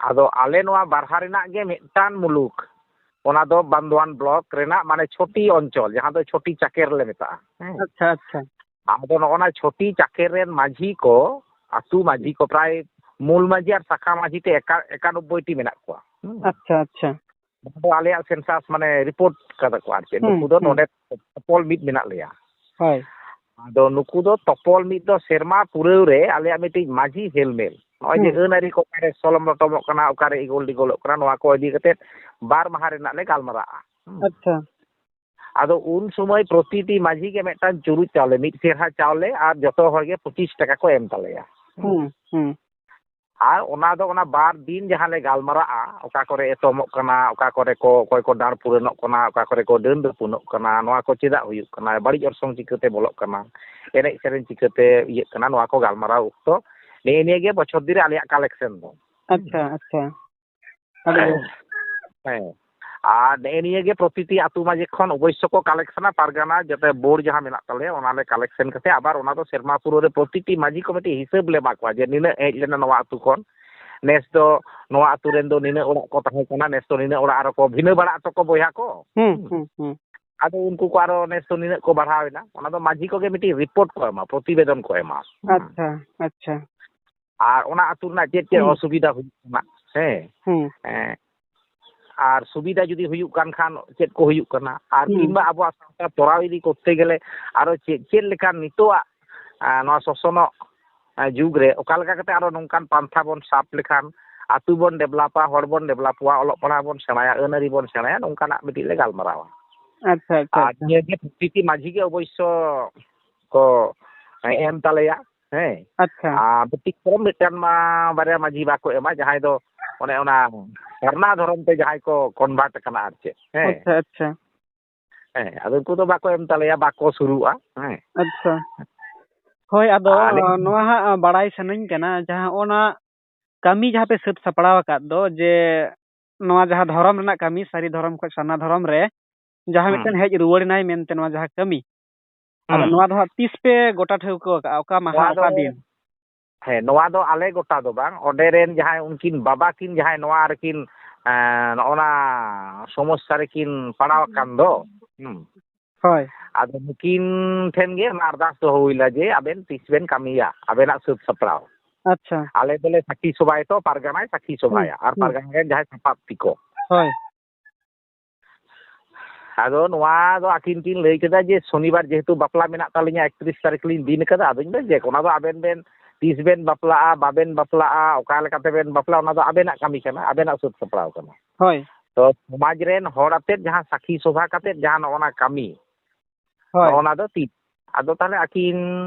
ᱟᱫᱚ ᱟᱞᱮ ᱱᱚᱣᱟ ᱵᱟᱨᱦᱟ ᱨᱮᱱᱟᱜ ᱜᱮ ᱢᱤᱫᱴᱟᱝ ᱢᱩᱞᱩᱠ, ᱚᱱᱟ ᱫᱚ ᱵᱟᱱᱫᱳᱣᱟᱱ ᱵᱞᱚᱠ ᱨᱮᱱᱟᱜ, ᱢᱟᱱᱮ, ᱪᱷᱚᱴᱤ ᱚᱧᱪᱚᱞ, ᱡᱟᱦᱟᱸ ᱫᱚ ᱪᱷᱚᱴᱤ ᱪᱟᱠᱮᱨ ᱞᱮ ᱢᱮᱛᱟᱜᱼᱟ᱾ ᱦᱮᱸ᱾ ᱟᱪᱪᱷᱟ, ᱟᱪᱪᱷᱟ᱾ ᱟᱫᱚ ᱱᱚᱜᱼᱚ ᱱᱟ ᱪᱷᱚᱴᱤ ᱪᱟᱠᱮᱨ ᱨᱮᱱ ᱢᱟᱹᱡᱷᱤ ᱠᱚ, ᱟᱹᱛᱩ ᱢᱟᱹᱡᱷᱤ ᱠᱚ ᱯᱨᱟᱭ ᱢᱩᱞ ᱢᱟᱹᱡᱷᱤ ᱟᱨ ᱥᱟᱠᱷᱟ ᱢᱟᱹᱡᱷᱤ ᱛᱮ ᱮᱠᱟ-, ᱮᱠᱟᱱᱚᱵᱵᱳᱭ ᱴᱤ ᱢᱮᱱᱟᱜ ᱠᱚᱣᱟ᱾ ᱦᱩᱸ᱾ ᱟᱪᱪᱷᱟ, ᱟᱪᱪᱷᱟ᱾ ᱱᱚᱣᱟ ᱫᱚ ᱟᱞᱮᱭᱟᱜ census ᱢᱟᱱᱮ report ᱠᱟᱫᱟ ᱠᱚ ᱟᱨ ᱪᱮᱫ᱾ ᱦᱩᱸ, ᱱᱩᱠᱩ ᱫᱚ ᱦᱩᱸ᱾ ᱱᱚᱰᱮ ᱛᱚᱯᱚᱞ ᱢᱤᱫ ᱢᱮᱱᱟᱜ ᱞᱮᱭᱟ᱾ ᱦᱳᱭ᱾ ᱟᱫᱚ ᱱᱩᱠᱩ ᱫᱚ ᱛᱚᱯᱚᱞ ᱢᱤᱫ ᱫᱚ ᱥᱮᱨᱢᱟ ᱯᱩᱨᱟᱹᱣ ᱨᱮ ᱟᱞᱮᱭᱟᱜ ᱢᱤᱫᱴᱤᱡ ᱢᱟᱹᱡᱷᱤ ᱦᱮᱞᱢᱮᱞ, ᱱᱚᱜᱼᱚᱭ ᱡᱮ ᱦᱩᱸ᱾ ᱟᱹᱱ ᱟᱹᱨᱤ ᱠᱚ ᱚᱠᱟᱨᱮ ᱥᱚᱞᱚᱢ ᱞᱚᱴᱚᱢᱚᱜ ᱠᱟᱱᱟ, ᱚᱠᱟᱨᱮ ᱤᱜᱚᱞ ᱰᱤᱜᱚᱞᱚᱜ ᱠᱟᱱᱟ, ᱱᱚᱣᱟ ᱠᱚ ᱤᱫᱤ ᱠᱟᱛᱮᱫ ᱵᱟᱨ ᱢᱟᱦᱟ ᱨᱮᱱᱟᱜ ᱞᱮ ᱜᱟᱞᱢᱟᱨᱟᱜᱼᱟ᱾ ᱦᱩᱸ᱾ ᱟᱪᱪᱷᱟ᱾ ᱟᱫᱚ ᱩᱱ ᱥᱚᱢᱚᱭ ᱯᱨᱚᱛᱤᱴᱤ ᱢᱟᱹᱡᱷᱤ ᱜᱮ ᱢᱤᱫᱴᱟᱝ ᱪᱩᱨᱩᱡ ᱪᱟᱣᱞᱮ, ᱢᱤᱫ ᱥᱮᱨᱦᱟ ᱪᱟᱣᱞᱮ, ᱟᱨ ᱡᱚᱛᱚ ᱦᱚᱲ ᱜᱮ ᱯᱚᱸᱪᱤᱥ ᱴᱟᱠᱟ ᱠᱚ ᱮᱢ ᱛᱟᱞᱮᱭᱟ᱾ ᱦᱩᱸ, ᱦᱩᱸ᱾ ᱟᱨ ᱚᱱᱟ ᱫᱚ ᱚᱱᱟ ᱵᱟᱨ ᱫᱤᱱ ᱡᱟᱦᱟᱸ ᱞᱮ ᱜᱟᱞᱢᱟᱨᱟᱜᱼᱟ, ᱚᱠᱟ ᱠᱚᱨᱮ ᱮᱛᱚᱢᱚᱜ ᱠᱟᱱᱟ, ᱚᱠᱟ ᱠᱚᱨᱮ ᱠᱚ, ᱚᱠᱚᱭ ᱠᱚ ᱰᱟᱸᱰ ᱯᱩᱨᱟᱹᱱᱚᱜ ᱠᱟᱱᱟ, ᱚᱠᱟ ᱠᱚᱨᱮ ᱠᱚ ᱰᱟᱹᱱ ᱫᱟᱹᱯᱩᱱᱚᱜ ᱠᱟᱱᱟ, ᱱᱚᱣᱟ ᱠᱚ ᱪᱮᱫᱟᱜ ᱦᱩᱭᱩᱜ ᱠᱟᱱᱟ, ᱵᱟᱹᱲᱤᱡ ᱚᱨᱥᱚᱝ ᱪᱤᱠᱟᱹᱛᱮ ᱵᱚᱞᱚᱜ ᱠᱟᱱᱟ, ᱮᱱᱮᱡ ᱥᱮᱨᱮᱧ ᱪᱤᱠᱟᱹᱛᱮ ᱤᱭᱟᱹᱜ ᱠᱟᱱᱟ, ᱱᱚᱣᱟ ᱠᱚ ᱜᱟᱞᱢᱟᱨᱟᱣ ᱚᱠᱛᱚ ᱱᱮᱜᱼᱮ ᱱᱤᱭᱟᱹ ᱜᱮ ᱵᱚᱪᱷᱚᱨ ᱫᱤᱱ ᱨᱮ ᱟᱞᱮᱭᱟᱜ collection ᱫᱚ᱾ ᱟᱪᱪᱷᱟ, ᱟᱪᱪᱷᱟ᱾ ᱟᱹᱰᱤ ᱵᱮᱥ᱾ ᱦᱮᱸ᱾ ᱟᱨ ᱱᱮᱜᱼᱮ ᱱᱤᱭᱟᱹ ᱜᱮ ᱯᱨᱚᱛᱤᱴᱤ ᱟᱹᱛᱩ ᱢᱟᱹᱡᱷᱤ ᱠᱷᱚᱱ ᱚᱵᱚᱥᱥᱚ ᱠᱚ collectionᱟ, ᱯᱟᱨᱜᱟᱱᱟ ᱡᱟᱛᱮ board ᱡᱟᱦᱟᱸ ᱢᱮᱱᱟᱜ ᱛᱟᱞᱮᱭᱟ, ᱚᱱᱟ ᱞᱮ collection ᱠᱟᱛᱮ ᱟᱵᱟᱨ ᱚᱱᱟ ᱫᱚ ᱥᱮᱨᱢᱟ ᱯᱩᱨᱟᱹᱣ ᱨᱮ ᱯᱨᱚᱛᱤᱴᱤ ᱢᱟᱹᱡᱷᱤ ᱠᱚ ᱢᱤᱫᱴᱤᱡ ᱦᱤᱥᱟᱹᱵ ᱞᱮ ᱮᱢᱟ ᱠᱚᱣᱟ ᱡᱮ ᱱᱤᱱᱟᱹᱜ ᱦᱮᱡ ᱞᱮᱱᱟ ᱱᱚᱣᱟ ᱟᱹᱛᱩ ᱠᱷᱚᱱ, ᱱᱮᱥ ᱫᱚ ᱱᱚᱣᱟ ᱟᱹᱛᱩ ᱨᱮᱱ ᱫᱚ ᱱᱤᱱᱟᱹᱜ ᱚᱲᱟᱜ ᱠᱚ ᱛᱟᱦᱮᱸ ᱠᱟᱱᱟ, ᱱᱮᱥ ᱫᱚ ᱱᱤᱱᱟᱹᱜ ᱚᱲᱟᱜ ᱟᱨᱚ ᱠᱚ ᱵᱷᱤᱱᱟᱹ ᱵᱟᱲᱟᱜ ᱟᱛᱚ ᱠᱚ ᱵᱚᱭᱦᱟ ᱠᱚ᱾ ᱦᱩᱸ, ᱦᱩᱸ᱾ ᱦᱩᱸ, ᱦᱩᱸ᱾ ᱟᱫᱚ ᱩᱱᱠᱩ ᱠᱚ ᱟᱨᱚ ᱱᱮᱥ ᱫᱚ ᱱᱤᱱᱟᱹᱜ ᱠᱚ ᱵᱟᱲᱦᱟᱣ ᱮᱱᱟ, ᱚᱱᱟ ᱫᱚ ᱢᱟᱹᱡᱷᱤ ᱠᱚᱜᱮ ᱢᱤᱫᱴᱤᱡ report ᱠᱚ ᱮᱢᱟ, ᱯᱨᱚᱛᱤᱵᱮᱫᱚᱱ ᱠᱚ ᱮᱢᱟ᱾ ᱦᱩᱸ᱾ ᱟᱪᱪᱷᱟ, ᱟᱪᱪᱷᱟ᱾ ᱟᱨ ᱚᱱᱟ ᱟᱹᱛᱩ ᱨᱮᱱᱟᱜ ᱪᱮᱫ ᱪᱮᱫ ᱦᱩᱸ᱾ ᱚᱥᱩᱵᱤᱫᱷᱟ ᱦᱩᱭᱩᱜ ᱠᱟᱱᱟ, ᱦᱮᱸ᱾ ᱦᱩᱸ᱾ ᱦᱮᱸ᱾ ᱟᱨ ᱥᱩᱵᱤᱫᱷᱟ ᱡᱩᱫᱤ ᱦᱩᱭᱩᱜ ᱠᱟᱱ ᱠᱷᱟᱱ ᱪᱮᱫ ᱠᱚ ᱦᱩᱭᱩᱜ ᱠᱟᱱᱟ, ᱟᱨ ᱦᱩᱸ᱾ ᱠᱤᱝᱵᱟ ᱟᱵᱚᱣᱟᱜ ᱥᱟᱶᱛᱟ ᱛᱚᱨᱟᱣ ᱤᱫᱤ ᱠᱚᱨᱛᱮ ᱜᱮᱞᱮ ᱟᱨᱚ ᱪᱮᱫ, ᱪᱮᱫ ᱞᱮᱠᱟᱱ ᱱᱤᱛᱚᱜᱟᱜ, ᱟ, ᱱᱚᱣᱟ ᱥᱚᱥᱚᱱᱚᱜ, ᱟ, ᱡᱩᱜᱽ ᱨᱮ ᱚᱠᱟ ᱞᱮᱠᱟ ᱠᱟᱛᱮ ᱟᱨᱚ ᱱᱚᱝᱠᱟᱱ ᱯᱟᱱᱛᱷᱟ ᱵᱚᱱ ᱥᱟᱵ ᱞᱮᱠᱷᱟᱱ ᱟᱹᱛᱩ ᱵᱚᱱ developᱟ, ᱦᱚᱲ ᱵᱚᱱ developᱚᱜᱼᱟ, ᱚᱞᱚᱜ ᱯᱟᱲᱦᱟᱣ ᱵᱚᱱ ᱥᱮᱬᱟᱭᱟ, ᱟᱹᱱ ᱟᱹᱨᱤ ᱵᱚᱱ ᱥᱮᱬᱟᱭᱟ, ᱱᱚᱝᱠᱟᱱᱟᱜ ᱢᱤᱫᱴᱤᱡ ᱞᱮ ᱜᱟᱞᱢᱟᱨᱟᱣᱟ᱾ ᱟᱪᱪᱷᱟ, ᱟᱪᱪᱷᱟ, ᱟᱨ ᱟᱪᱪᱷᱟ᱾ ᱱᱤᱭᱟᱹ ᱜᱮ ᱯᱨᱚᱛᱤᱴᱤ ᱢᱟᱹᱡᱷᱤ ᱜᱮ ᱚᱵᱚᱥᱥᱚ ᱠᱚ ᱮᱢ ᱛᱟᱞᱮᱭᱟ᱾ ᱦᱮᱸ᱾ ᱟᱪᱪᱷᱟ᱾ ᱟᱨ ᱵᱮᱛᱤᱠᱨᱚᱢ ᱢᱤᱫᱴᱟᱝ ᱢᱟ ᱵᱟᱨᱭᱟ ᱢᱟᱹᱡᱷᱤ ᱵᱟᱠᱚ ᱮᱢᱟ, ᱡᱟᱦᱟᱸᱭ ᱫᱚ ᱚᱱᱮ ᱚᱱᱟ ᱥᱟᱨᱱᱟ ᱫᱷᱚᱨᱚᱢ ᱛᱮ ᱡᱟᱦᱟᱸᱭ ᱠᱚ convert ᱟᱠᱟᱱᱟ ᱟᱨ ᱪᱮᱫ᱾ ᱦᱮᱸ᱾ ᱟᱪᱪᱷᱟ, ᱟᱪᱪᱷᱟ᱾ ᱦᱮᱸ, ᱟᱫᱚ ᱩᱱᱠᱩ ᱫᱚ ᱵᱟᱠᱚ ᱮᱢ ᱛᱟᱞᱮᱭᱟ, ᱵᱟᱠᱚ ᱥᱩᱨᱩᱜᱼᱟ᱾ ᱦᱮᱸ᱾ ᱟᱪᱪᱷᱟ᱾ ᱦᱳᱭ, ᱟᱫᱚ ᱟᱞᱮ ᱱᱚᱣᱟ ᱦᱟᱸᱜ ᱵᱟᱲᱟᱭ ᱥᱟᱱᱟᱧ ᱠᱟᱱᱟ, ᱡᱟᱦᱟᱸ ᱚᱱᱟ ᱠᱟᱹᱢᱤ ᱡᱟᱦᱟᱸ ᱯᱮ ᱥᱟᱹᱛ ᱥᱟᱯᱲᱟᱣ ᱟᱠᱟᱫ ᱫᱚ, ᱡᱮ ᱱᱚᱣᱟ ᱡᱟᱦᱟᱸ ᱫᱷᱚᱨᱚᱢ ᱨᱮᱱᱟᱜ ᱠᱟᱹᱢᱤ, ᱥᱟᱹᱨᱤ ᱫᱷᱚᱨᱚᱢ ᱠᱷᱚᱱ ᱥᱟᱨᱱᱟ ᱫᱷᱚᱨᱚᱢ ᱨᱮ, ᱡᱟᱦᱟᱸ ᱦᱩᱸ᱾ ᱢᱤᱫᱴᱮᱱ ᱦᱮᱡ ᱨᱩᱣᱟᱹᱲ ᱮᱱᱟᱭ ᱢᱮᱱᱛᱮ ᱱᱚᱣᱟ ᱡᱟᱦᱟᱸ ᱠᱟᱹᱢᱤ, ᱟᱫᱚ ᱦᱩᱸ᱾ ᱱᱚᱣᱟ ᱫᱚ ᱦᱟᱸᱜ ᱛᱤᱥ ᱯᱮ ᱜᱚᱴᱟ ᱴᱷᱟᱹᱣᱠᱟᱹ ᱟᱠᱟᱫᱼᱟ? ᱚᱠᱟ ᱢᱟᱦᱟ, ᱱᱚᱣᱟ ᱫᱚ, ᱚᱠᱟ ᱫᱤᱱ? ᱦᱮᱸ, ᱱᱚᱣᱟ ᱫᱚ ᱟᱞᱮ ᱜᱚᱴᱟ ᱫᱚ ᱵᱟᱝ, ᱚᱸᱰᱮ ᱨᱮᱱ ᱡᱟᱦᱟᱸᱭ ᱩᱱᱠᱤᱱ ᱵᱟᱵᱟ ᱠᱤᱱ ᱡᱟᱦᱟᱸᱭ ᱱᱚᱣᱟ ᱨᱮᱠᱤᱱ, ᱮᱸ, ᱱᱚᱜᱼᱚ ᱱᱟ ᱥᱚᱢᱚᱥᱥᱟ ᱨᱮᱠᱤᱱ ᱯᱟᱲᱟᱣ ᱟᱠᱟᱱ ᱫᱚ, ᱦᱩᱸ᱾ ᱦᱳᱭ᱾ ᱟᱫᱚ ᱱᱩᱠᱤᱱ ᱴᱷᱮᱱ ᱜᱮ ᱚᱱᱟ ᱟᱨᱫᱟᱥ ᱫᱚᱦᱚ ᱦᱩᱭ ᱞᱮᱱᱟ ᱡᱮ ᱟᱵᱮᱱ ᱛᱤᱥ ᱵᱮᱱ ᱠᱟᱹᱢᱤᱭᱟ, ᱟᱵᱮᱱᱟᱜ ᱥᱟᱹᱛ ᱥᱟᱯᱲᱟᱣ᱾ ᱟᱪᱪᱷᱟ᱾ ᱟᱞᱮ ᱫᱚᱞᱮ ᱥᱟᱹᱠᱷᱤ ᱥᱚᱵᱷᱟᱭᱟ ᱛᱚ, ᱯᱟᱨᱜᱟᱱᱟᱭ ᱥᱟᱹᱠᱷᱤ ᱥᱚᱵᱷᱟᱭᱟ, ᱦᱩᱸ, ᱟᱨ ᱦᱩᱸ᱾ ᱯᱟᱨᱜᱟᱱᱟ ᱨᱮᱱ ᱡᱟᱦᱟᱸᱭ ᱥᱟᱯᱷᱟᱯᱛᱤ ᱠᱚ᱾ ᱦᱳᱭ᱾ ᱟᱫᱚ ᱱᱚᱣᱟ ᱫᱚ ᱟᱹᱠᱤᱱ ᱠᱤᱱ ᱞᱟᱹᱭ ᱠᱮᱫᱟ ᱡᱮ ᱥᱚᱱᱤᱵᱟᱨ ᱡᱮᱦᱮᱛᱩ ᱵᱟᱯᱞᱟ ᱢᱮᱱᱟᱜ ᱛᱟᱹᱞᱤᱧᱟ, ᱮᱠᱛᱨᱤᱥ ᱛᱟᱹᱨᱤᱠᱷ ᱞᱤᱧ ᱫᱤᱱ ᱠᱟᱫᱟ, ᱟᱫᱚᱧ ᱢᱮᱱ ᱡᱮ ᱚᱱᱟ ᱫᱚ ᱟᱵᱮᱱ ᱵᱮᱱ ᱛᱤᱥ ᱵᱮᱱ ᱵᱟᱯᱞᱟᱜᱼᱟ, ᱵᱟᱵᱮᱱ ᱵᱟᱯᱞᱟᱜᱼᱟ, ᱚᱠᱟ ᱞᱮᱠᱟᱛᱮ ᱵᱮᱱ ᱵᱟᱯᱞᱟᱜᱼᱟ, ᱚᱱᱟ ᱫᱚ ᱟᱵᱮᱱᱟᱜ ᱠᱟᱹᱢᱤ ᱠᱟᱱᱟ, ᱟᱵᱮᱱᱟᱜ ᱥᱟᱹᱛ ᱥᱟᱯᱲᱟᱣ ᱠᱟᱱᱟ᱾ ᱦᱳᱭ᱾ ᱛᱚ ᱥᱚᱢᱟᱡᱽ ᱨᱮᱱ ᱦᱚᱲ ᱟᱛᱮᱫ ᱡᱟᱦᱟᱸ ᱥᱟᱹᱠᱷᱤ ᱥᱚᱵᱷᱟ ᱠᱟᱛᱮᱫ ᱡᱟᱦᱟᱸ ᱱᱚᱜᱼᱚ ᱱᱟ ᱠᱟᱹᱢᱤ, ᱦᱳᱭ᱾ ᱱᱚᱜᱼᱚ ᱱᱟ ᱫᱚ ᱛᱤᱥ? ᱟᱫᱚ ᱛᱟᱦᱞᱮ ᱟᱹᱠᱤᱱ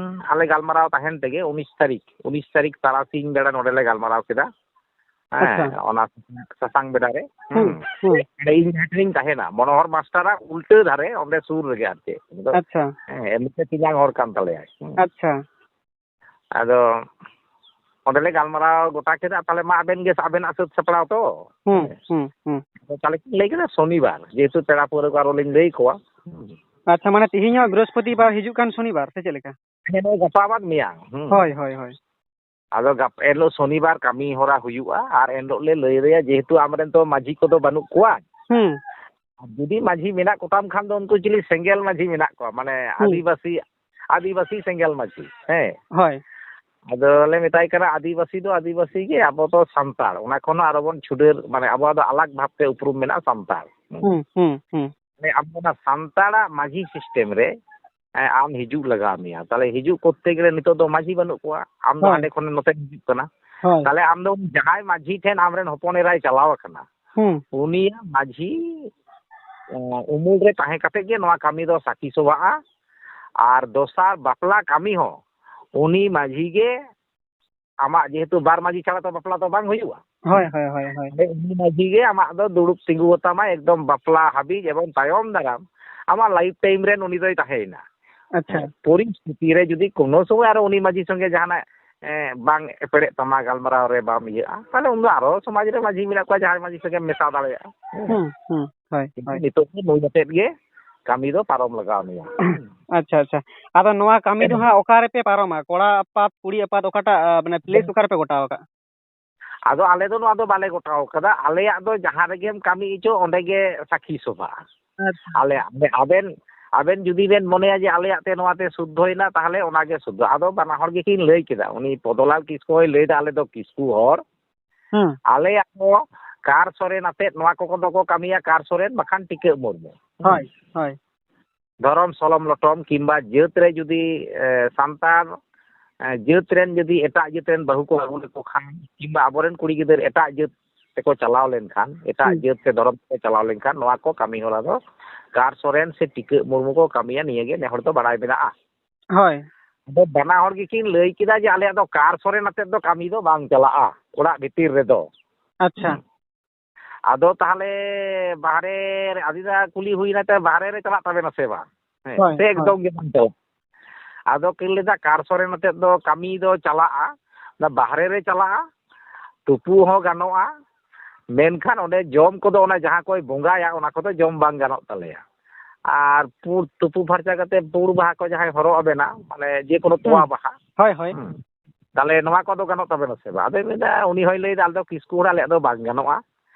ᱟᱞᱮ ᱜᱟᱞᱢᱟᱨᱟᱣ ᱛᱟᱦᱮᱱ ᱛᱮᱜᱮ ᱩᱱᱤᱥ ᱛᱟᱹᱨᱤᱠᱷ, ᱩᱱᱤᱥ ᱛᱟᱹᱨᱤᱠᱷ ᱛᱟᱨᱟᱥᱤᱧ ᱵᱮᱲᱟ ᱱᱚᱰᱮ ᱞᱮ ᱜᱟᱞᱢᱟᱨᱟᱣ ᱠᱮᱫᱟ᱾ ᱦᱮᱸ, ᱟᱪᱪᱷᱟ᱾ ᱚᱱᱟ ᱥᱟᱥᱟᱝ ᱵᱮᱰᱟ ᱨᱮ᱾ ᱦᱩᱸ, ᱦᱩᱸ᱾ ᱦᱩᱸ᱾ ᱚᱸᱰᱮ ᱤᱧ ᱡᱟᱦᱟᱸ ᱴᱷᱮᱱᱤᱧ ᱛᱟᱦᱮᱱᱟ, ᱢᱚᱱᱳᱦᱚᱨ ᱢᱟᱥᱴᱟᱨᱟᱜ ᱩᱞᱴᱟᱹ ᱫᱷᱟᱨᱮ, ᱚᱸᱰᱮ ᱥᱩᱨ ᱨᱮᱜᱮ ᱟᱨ ᱪᱮᱫ᱾ ᱩᱱᱤ ᱫᱚ, ᱟᱪᱪᱷᱟ᱾ ᱦᱮᱸ, ᱮᱢᱱᱤᱛᱮ ᱛᱮᱧᱟᱝ ᱦᱚᱲ ᱠᱟᱱ ᱛᱟᱞᱮᱭᱟᱭ᱾ ᱦᱩᱸ᱾ ᱟᱪᱪᱷᱟ᱾ ᱟᱫᱚ ᱚᱸᱰᱮ ᱞᱮ ᱜᱟᱞᱢᱟᱨᱟᱣ ᱜᱚᱴᱟ ᱠᱮᱫᱟ, ᱛᱟᱦᱞᱮ ᱢᱟ ᱟᱵᱮᱱ ᱜᱮ ᱟᱵᱮᱱᱟᱜ ᱥᱟᱹᱛ ᱥᱟᱯᱲᱟᱣ ᱛᱚ᱾ ᱦᱩᱸ, ᱦᱮᱸ᱾ ᱦᱩᱸ, ᱦᱩᱸ᱾ ᱟᱫᱚ ᱛᱟᱦᱞᱮ ᱠᱤᱱ ᱞᱟᱹᱭ ᱠᱮᱫᱟ ᱥᱚᱱᱤᱵᱟᱨ, ᱡᱮᱦᱮᱛᱩ ᱯᱮᱲᱟ ᱯᱟᱹᱣᱨᱟᱹ ᱠᱚ ᱟᱨᱚ ᱞᱤᱧ ᱞᱟᱹᱭ ᱠᱚᱣᱟ᱾ ᱟᱪᱪᱷᱟ, ᱢᱟᱱᱮ ᱛᱮᱦᱮᱧ ᱦᱚᱸ ᱵᱨᱤᱦᱚᱥᱯᱚᱛᱤᱵᱟᱨ ᱦᱤᱡᱩᱜ ᱠᱟᱱ ᱥᱚᱱᱤᱵᱟᱨ ᱥᱮ ᱪᱮᱫ ᱞᱮᱠᱟ? ᱦᱮᱸ, ᱱᱚᱜᱼᱚᱭ ᱜᱟᱯᱟ ᱵᱟᱫ ᱢᱮᱭᱟᱝ᱾ ᱦᱩᱸ᱾ ᱦᱳᱭ, ᱦᱳᱭ, ᱦᱳᱭ᱾ ᱟᱫᱚ ᱜᱟᱯ-, ᱮᱱᱦᱤᱞᱳᱜ ᱥᱚᱱᱤᱵᱟᱨ ᱠᱟᱹᱢᱤ ᱦᱚᱨᱟ ᱦᱩᱭᱩᱜᱼᱟ, ᱟᱨ ᱮᱱᱦᱤᱞᱳᱜ ᱞᱮ ᱞᱟᱹᱭ ᱟᱭᱟ, ᱡᱮᱦᱮᱛᱩ ᱟᱢᱨᱮᱱ ᱛᱚ ᱢᱟᱹᱡᱷᱤ ᱠᱚᱫᱚ ᱵᱟᱹᱱᱩᱜ ᱠᱚᱣᱟ᱾ ᱦᱩᱸ᱾ ᱟᱨ ᱡᱩᱫᱤ ᱢᱟᱹᱡᱷᱤ ᱢᱮᱱᱟᱜ ᱠᱚᱛᱟᱢ ᱠᱷᱟᱱ ᱫᱚ ᱩᱱᱠᱩ ᱪᱤᱞᱤ ᱥᱮᱸᱜᱮᱞ ᱢᱟᱹᱡᱷᱤ ᱢᱮᱱᱟᱜ ᱠᱚᱣᱟ, ᱢᱟᱱᱮ ᱦᱩᱸ᱾ ᱟᱹᱫᱤᱵᱟᱹᱥᱤ, ᱟᱹᱫᱤᱵᱟᱹᱥᱤ ᱥᱮᱸᱜᱮᱞ ᱢᱟᱹᱡᱷᱤ, ᱦᱮᱸ᱾ ᱦᱳᱭ᱾ ᱟᱫᱚ ᱞᱮ ᱢᱮᱛᱟᱭ ᱠᱟᱱᱟ, ᱟᱹᱫᱤᱵᱟᱹᱥᱤ ᱫᱚ ᱟᱹᱫᱤᱵᱟᱹᱥᱤ ᱜᱮ, ᱟᱵᱚ ᱫᱚ ᱥᱟᱱᱛᱟᱲ, ᱚᱱᱟ ᱠᱷᱚᱱ ᱦᱚᱸ ᱟᱨᱚ ᱵᱚᱱ ᱪᱷᱩᱰᱟᱹᱨ, ᱢᱟᱱᱮ ᱟᱵᱚᱣᱟᱜ ᱫᱚ ᱟᱞᱟᱜᱽ ᱵᱷᱟᱵᱽᱛᱮ ᱩᱯᱨᱩᱢ ᱢᱮᱱᱟᱜᱼᱟ ᱥᱟᱱᱛᱟᱲ᱾ ᱦᱩᱸ᱾ ᱦᱩᱸ, ᱦᱩᱸ, ᱦᱩᱸ᱾ ᱢᱟᱱᱮ ᱟᱵᱚ ᱚᱱᱟ ᱥᱟᱱᱛᱟᱲᱟᱜ ᱢᱟᱹᱡᱷᱤ system ᱨᱮ, ᱮ, ᱟᱢ ᱦᱤᱡᱩᱜ ᱞᱟᱜᱟᱣ ᱢᱮᱭᱟ᱾ ᱛᱟᱦᱞᱮ ᱦᱤᱡᱩᱜ ᱠᱚᱨᱛᱮ ᱜᱮᱞᱮ ᱱᱤᱛᱚᱜ ᱫᱚ ᱢᱟᱹᱡᱷᱤ ᱵᱟᱹᱱᱩᱜ ᱠᱚᱣᱟ, ᱟᱢ ᱫᱚ ᱦᱳᱭ᱾ ᱦᱟᱸᱰᱮ ᱠᱷᱚᱱ ᱱᱚᱛᱮᱢ ᱦᱤᱡᱩᱜ ᱠᱟᱱᱟ᱾ ᱦᱳᱭ᱾ ᱛᱟᱦᱞᱮ ᱟᱢ ᱫᱚ ᱩᱱᱤ ᱡᱟᱦᱟᱸᱭ ᱢᱟᱹᱡᱷᱤ ᱴᱷᱮᱱ ᱟᱢᱨᱮᱱ ᱦᱚᱯᱚᱱ ᱮᱨᱟᱭ ᱪᱟᱞᱟᱣ ᱟᱠᱟᱱᱟ, ᱦᱩᱸ᱾ ᱩᱱᱤᱭᱟᱜ ᱢᱟᱹᱡᱷᱤ, ᱮ, ᱩᱢᱩᱞ ᱨᱮ ᱛᱟᱦᱮᱸ ᱠᱟᱛᱮ ᱜᱮ ᱱᱚᱣᱟ ᱠᱟᱹᱢᱤ ᱫᱚ ᱥᱟᱹᱠᱷᱤ ᱥᱚᱵᱷᱟᱜᱼᱟ᱾ ᱟᱨ ᱫᱚᱥᱟᱨ ᱵᱟᱯᱞᱟ ᱠᱟᱹᱢᱤ ᱦᱚᱸ ᱩᱱᱤ ᱢᱟᱹᱡᱷᱤ ᱜᱮ ᱟᱢᱟᱜ ᱡᱮᱦᱮᱛᱩ ᱵᱟᱨ ᱢᱟᱹᱡᱷᱤ ᱪᱷᱟᱲᱟ ᱛᱚ ᱵᱟᱯᱞᱟ ᱫᱚ ᱵᱟᱝ ᱦᱩᱭᱩᱜᱼᱟ᱾ ᱦᱳᱭ, ᱦᱳᱭ, ᱦᱳᱭ, ᱦᱳᱭ᱾ ᱛᱟᱦᱞᱮ ᱩᱱᱤ ᱢᱟᱹᱡᱷᱤ ᱜᱮ ᱟᱢᱟᱜ ᱫᱚ ᱫᱩᱲᱩᱵ ᱛᱤᱸᱜᱩ ᱟᱛᱟᱢᱟᱭ ᱮᱠᱫᱚᱢ ᱵᱟᱯᱞᱟ ᱦᱟᱹᱵᱤᱡ, ᱮᱵᱚᱝ ᱛᱟᱭᱚᱢ ᱫᱟᱨᱟᱢ ᱟᱢᱟᱜ life time ᱨᱮᱱ ᱩᱱᱤ ᱫᱚᱭ ᱛᱟᱦᱮᱸᱭᱮᱱᱟ᱾ ᱟᱪᱪᱷᱟ᱾ ᱦᱮᱸ, ᱯᱚᱨᱤᱥᱛᱷᱤᱛᱤ ᱨᱮ ᱡᱩᱫᱤ ᱠᱳᱱᱳ ᱥᱚᱢᱚᱭ ᱟᱨᱚ ᱩᱱᱤ ᱢᱟᱹᱡᱷᱤ ᱥᱚᱸᱜᱮ ᱡᱟᱦᱟᱱᱟᱜ, ᱮ, ᱵᱟᱝ ᱮᱯᱮᱲᱮᱜ ᱛᱟᱢᱟ, ᱜᱟᱞᱢᱟᱨᱟᱣ ᱨᱮ ᱵᱟᱢ ᱤᱭᱟᱹᱜᱼᱟ, ᱛᱟᱦᱞᱮ ᱩᱱᱫᱚ ᱟᱨᱚ ᱥᱚᱢᱟᱡᱽ ᱨᱮ ᱢᱟᱹᱡᱷᱤ ᱢᱮᱱᱟᱜ ᱠᱚᱣᱟ, ᱡᱟᱦᱟᱸᱭ ᱢᱟᱹᱡᱷᱤ ᱥᱚᱸᱜᱮᱢ ᱢᱮᱥᱟ ᱫᱟᱲᱮᱭᱟᱜᱼᱟ᱾ ᱦᱮᱸ᱾ ᱦᱩᱸ, ᱦᱩᱸ, ᱦᱳᱭ, ᱠᱤᱱᱛᱩ ᱦᱳᱭ᱾ ᱱᱤᱛᱚᱜ ᱫᱚ ᱱᱩᱭ ᱟᱛᱮᱫ ᱜᱮ ᱠᱟᱹᱢᱤ ᱫᱚ ᱯᱟᱨᱚᱢ ᱞᱟᱜᱟᱣ ᱢᱮᱭᱟ᱾ ᱟᱪᱪᱷᱟ, ᱟᱪᱪᱷᱟ᱾ ᱟᱫᱚ ᱱᱚᱣᱟ ᱠᱟᱹᱢᱤ ᱫᱚ ᱦᱟᱸᱜ ᱚᱠᱟ ᱨᱮᱯᱮ ᱯᱟᱨᱚᱢᱟ? ᱠᱚᱲᱟ ᱟᱯᱟᱛ, ᱠᱩᱲᱤ ᱟᱯᱟᱛ, ᱚᱠᱟᱴᱟᱜ, ᱟ, ᱢᱟᱱᱮ place ᱚᱠᱟ ᱨᱮᱯᱮ ᱜᱚᱴᱟᱣ ᱟᱠᱟᱫ? ᱟᱫᱚ ᱟᱞᱮ ᱫᱚ ᱱᱚᱣᱟ ᱫᱚ ᱵᱟᱞᱮ ᱜᱚᱴᱟᱣ ᱠᱟᱫᱟ᱾ ᱟᱞᱮᱭᱟᱜ ᱫᱚ ᱡᱟᱦᱟᱸ ᱨᱮᱜᱮᱢ ᱠᱟᱹᱢᱤ ᱦᱚᱪᱚ, ᱚᱸᱰᱮ ᱜᱮ ᱥᱟᱹᱠᱷᱤ ᱥᱚᱵᱷᱟᱜᱼᱟ᱾ ᱟᱪᱪᱷᱟ᱾ ᱟᱞᱮ, ᱟᱞᱮ, ᱟᱵᱮᱱ, ᱟᱵᱮᱱ ᱡᱩᱫᱤ ᱵᱮᱱ ᱢᱚᱱᱮᱭᱟ ᱡᱮ ᱟᱞᱮᱭᱟᱜ ᱛᱮ ᱱᱚᱣᱟ ᱛᱮ ᱥᱩᱫᱽᱫᱷᱚᱭᱮᱱᱟ, ᱛᱟᱦᱚᱞᱮ ᱚᱱᱟᱜᱮ ᱥᱩᱫᱽᱫᱷᱚ᱾ ᱟᱫᱚ ᱵᱟᱱᱟ ᱦᱚᱲ ᱜᱮᱠᱤᱱ ᱞᱟᱹᱭ ᱠᱮᱫᱟ, ᱩᱱᱤ ᱯᱚᱫᱚᱞᱟᱞ ᱠᱤᱥᱠᱩ ᱦᱚᱸᱭ ᱞᱟᱹᱭᱫᱟ, "ᱟᱞᱮ ᱫᱚ ᱠᱤᱥᱠᱩ ᱦᱚᱲ, ᱦᱩᱸ᱾ ᱟᱞᱮᱭᱟᱜ ᱫᱚ ᱠᱟᱨ ᱥᱚᱨᱮᱱ ᱟᱛᱮᱫ ᱱᱚᱣᱟ ᱠᱚ ᱫᱚ ᱠᱚ ᱠᱟᱹᱢᱤᱭᱟ, ᱠᱟᱨ ᱥᱚᱨᱮᱱ ᱵᱟᱠᱷᱟᱱ ᱴᱤᱠᱟᱹᱜ ᱢᱩᱨᱢᱩ᱾" ᱦᱳᱭ, ᱦᱳᱭ᱾ ᱫᱷᱚᱨᱚᱢ ᱥᱚᱞᱚᱢ ᱞᱚᱴᱚᱢ ᱠᱤᱝᱵᱟ ᱡᱟᱹᱛ ᱨᱮ ᱡᱩᱫᱤ, ᱮ, ᱥᱟᱱᱛᱟᱲ, ᱮ, ᱡᱟᱹᱛ ᱨᱮᱱ ᱡᱩᱫᱤ ᱮᱴᱟᱜ ᱡᱟᱹᱛ ᱨᱮᱱ ᱵᱟᱹᱦᱩ ᱠᱚ ᱟᱹᱜᱩ ᱞᱮᱠᱚ ᱠᱷᱟᱱ, ᱠᱤᱝᱵᱟ ᱟᱵᱚᱨᱮᱱ ᱠᱩᱲᱤ ᱜᱤᱫᱟᱹᱨ ᱮᱴᱟᱜ ᱡᱟᱹᱛ ᱛᱮᱠᱚ ᱪᱟᱞᱟᱣ ᱞᱮᱱᱠᱷᱟᱱ, ᱮᱴᱟᱜ ᱦᱩᱸ᱾ ᱡᱟᱹᱛ ᱥᱮ ᱫᱷᱚᱨᱚᱢ ᱛᱮᱠᱚ ᱪᱟᱞᱟᱣ ᱞᱮᱱᱠᱷᱟᱱ, ᱱᱚᱣᱟ ᱠᱚ ᱠᱟᱹᱢᱤ ᱦᱚᱨᱟ ᱫᱚ ᱠᱟᱨ ᱥᱚᱨᱮᱱ ᱥᱮ ᱴᱤᱠᱟᱹᱜ ᱢᱩᱨᱢᱩ ᱠᱚ ᱠᱟᱹᱢᱤᱭᱟ, ᱱᱤᱭᱟᱹ ᱜᱮ ᱱᱮ ᱦᱚᱲ ᱫᱚ ᱵᱟᱲᱟᱭ ᱢᱮᱱᱟᱜᱼᱟ᱾ ᱦᱳᱭ᱾ ᱟᱫᱚ ᱵᱟᱱᱟ ᱦᱚᱲ ᱜᱮᱠᱤᱱ ᱞᱟᱹᱭ ᱠᱮᱫᱟ ᱡᱮ ᱟᱞᱮᱭᱟᱜ ᱫᱚ ᱠᱟᱨ ᱥᱚᱨᱮᱱ ᱟᱛᱮᱫ ᱫᱚ ᱠᱟᱹᱢᱤ ᱫᱚ ᱵᱟᱝ ᱪᱟᱞᱟᱜᱼᱟ ᱚᱲᱟᱜ ᱵᱷᱤᱛᱤᱨ ᱨᱮᱫᱚ᱾ ᱟᱪᱪᱷᱟ᱾ ᱦᱩᱸ᱾ ᱟᱫᱚ ᱛᱟᱦᱚᱞᱮ ᱵᱟᱦᱨᱮ ᱨᱮ, ᱟᱹᱰᱤ ᱫᱷᱟᱣ ᱠᱩᱞᱤ ᱦᱩᱭᱱᱟ, ᱛᱚ ᱵᱟᱦᱨᱮ ᱨᱮ ᱪᱟᱞᱟᱜ ᱛᱟᱵᱮᱱᱟ ᱥᱮ ᱵᱟᱝ? ᱦᱮᱸ, ᱦᱳᱭ, ᱥᱮ ᱦᱳᱭ᱾ ᱮᱠᱫᱚᱢ ᱜᱮ ᱵᱟᱝ ᱪᱟᱞᱟᱜ? ᱟᱫᱚ ᱠᱤᱱ ᱞᱟᱹᱭᱫᱟ, ᱠᱟᱨ ᱥᱚᱨᱮᱱ ᱟᱛᱮᱫ ᱫᱚ ᱠᱟᱹᱢᱤ ᱫᱚ ᱪᱟᱞᱟᱜᱼᱟ, ᱚᱱᱟ ᱵᱟᱦᱨᱮ ᱨᱮ ᱪᱟᱞᱟᱜᱼᱟ, ᱛᱩᱯᱩ ᱦᱚᱸ ᱜᱟᱱᱚᱜᱼᱟ, ᱢᱮᱱᱠᱷᱟᱱ ᱚᱸᱰᱮ ᱡᱚᱢ ᱠᱚᱫᱚ ᱚᱱᱟ ᱡᱟᱦᱟᱸ ᱠᱚᱭ ᱵᱚᱸᱜᱟᱭᱟ, ᱚᱱᱟ ᱠᱚᱫᱚ ᱡᱚᱢ ᱵᱟᱝ ᱜᱟᱱᱚᱜ ᱛᱟᱞᱮᱭᱟ᱾ ᱟᱨ ᱯᱩᱸᱰ ᱛᱩᱯᱩ ᱯᱷᱟᱨᱪᱟ ᱠᱟᱛᱮ ᱯᱩᱸᱰ ᱵᱟᱦᱟ ᱠᱚ ᱡᱟᱦᱟᱸᱭ ᱦᱚᱨᱚᱜ ᱟᱵᱮᱱᱟ, ᱢᱟᱱᱮ ᱡᱮ ᱠᱳᱱᱳ ᱛᱚᱣᱟ ᱦᱩᱸ᱾ ᱵᱟᱦᱟ, ᱦᱳᱭ, ᱦᱳᱭ᱾ ᱦᱩᱸ, ᱛᱟᱦᱞᱮ ᱱᱚᱣᱟ ᱠᱚᱫᱚ ᱜᱟᱱᱚᱜ ᱛᱟᱵᱮᱱᱟ ᱥᱮ ᱵᱟᱝ? ᱟᱫᱚᱭ ᱢᱮᱱᱫᱟ, ᱩᱱᱤ ᱦᱚᱸᱭ ᱞᱟᱹᱭᱫᱟ, "ᱟᱞᱮ ᱫᱚ ᱠᱤᱥᱠᱩ ᱦᱚᱲ, ᱟᱞᱮᱭᱟᱜ ᱫᱚ ᱵᱟᱝ ᱜᱟᱱᱚᱜᱼᱟ,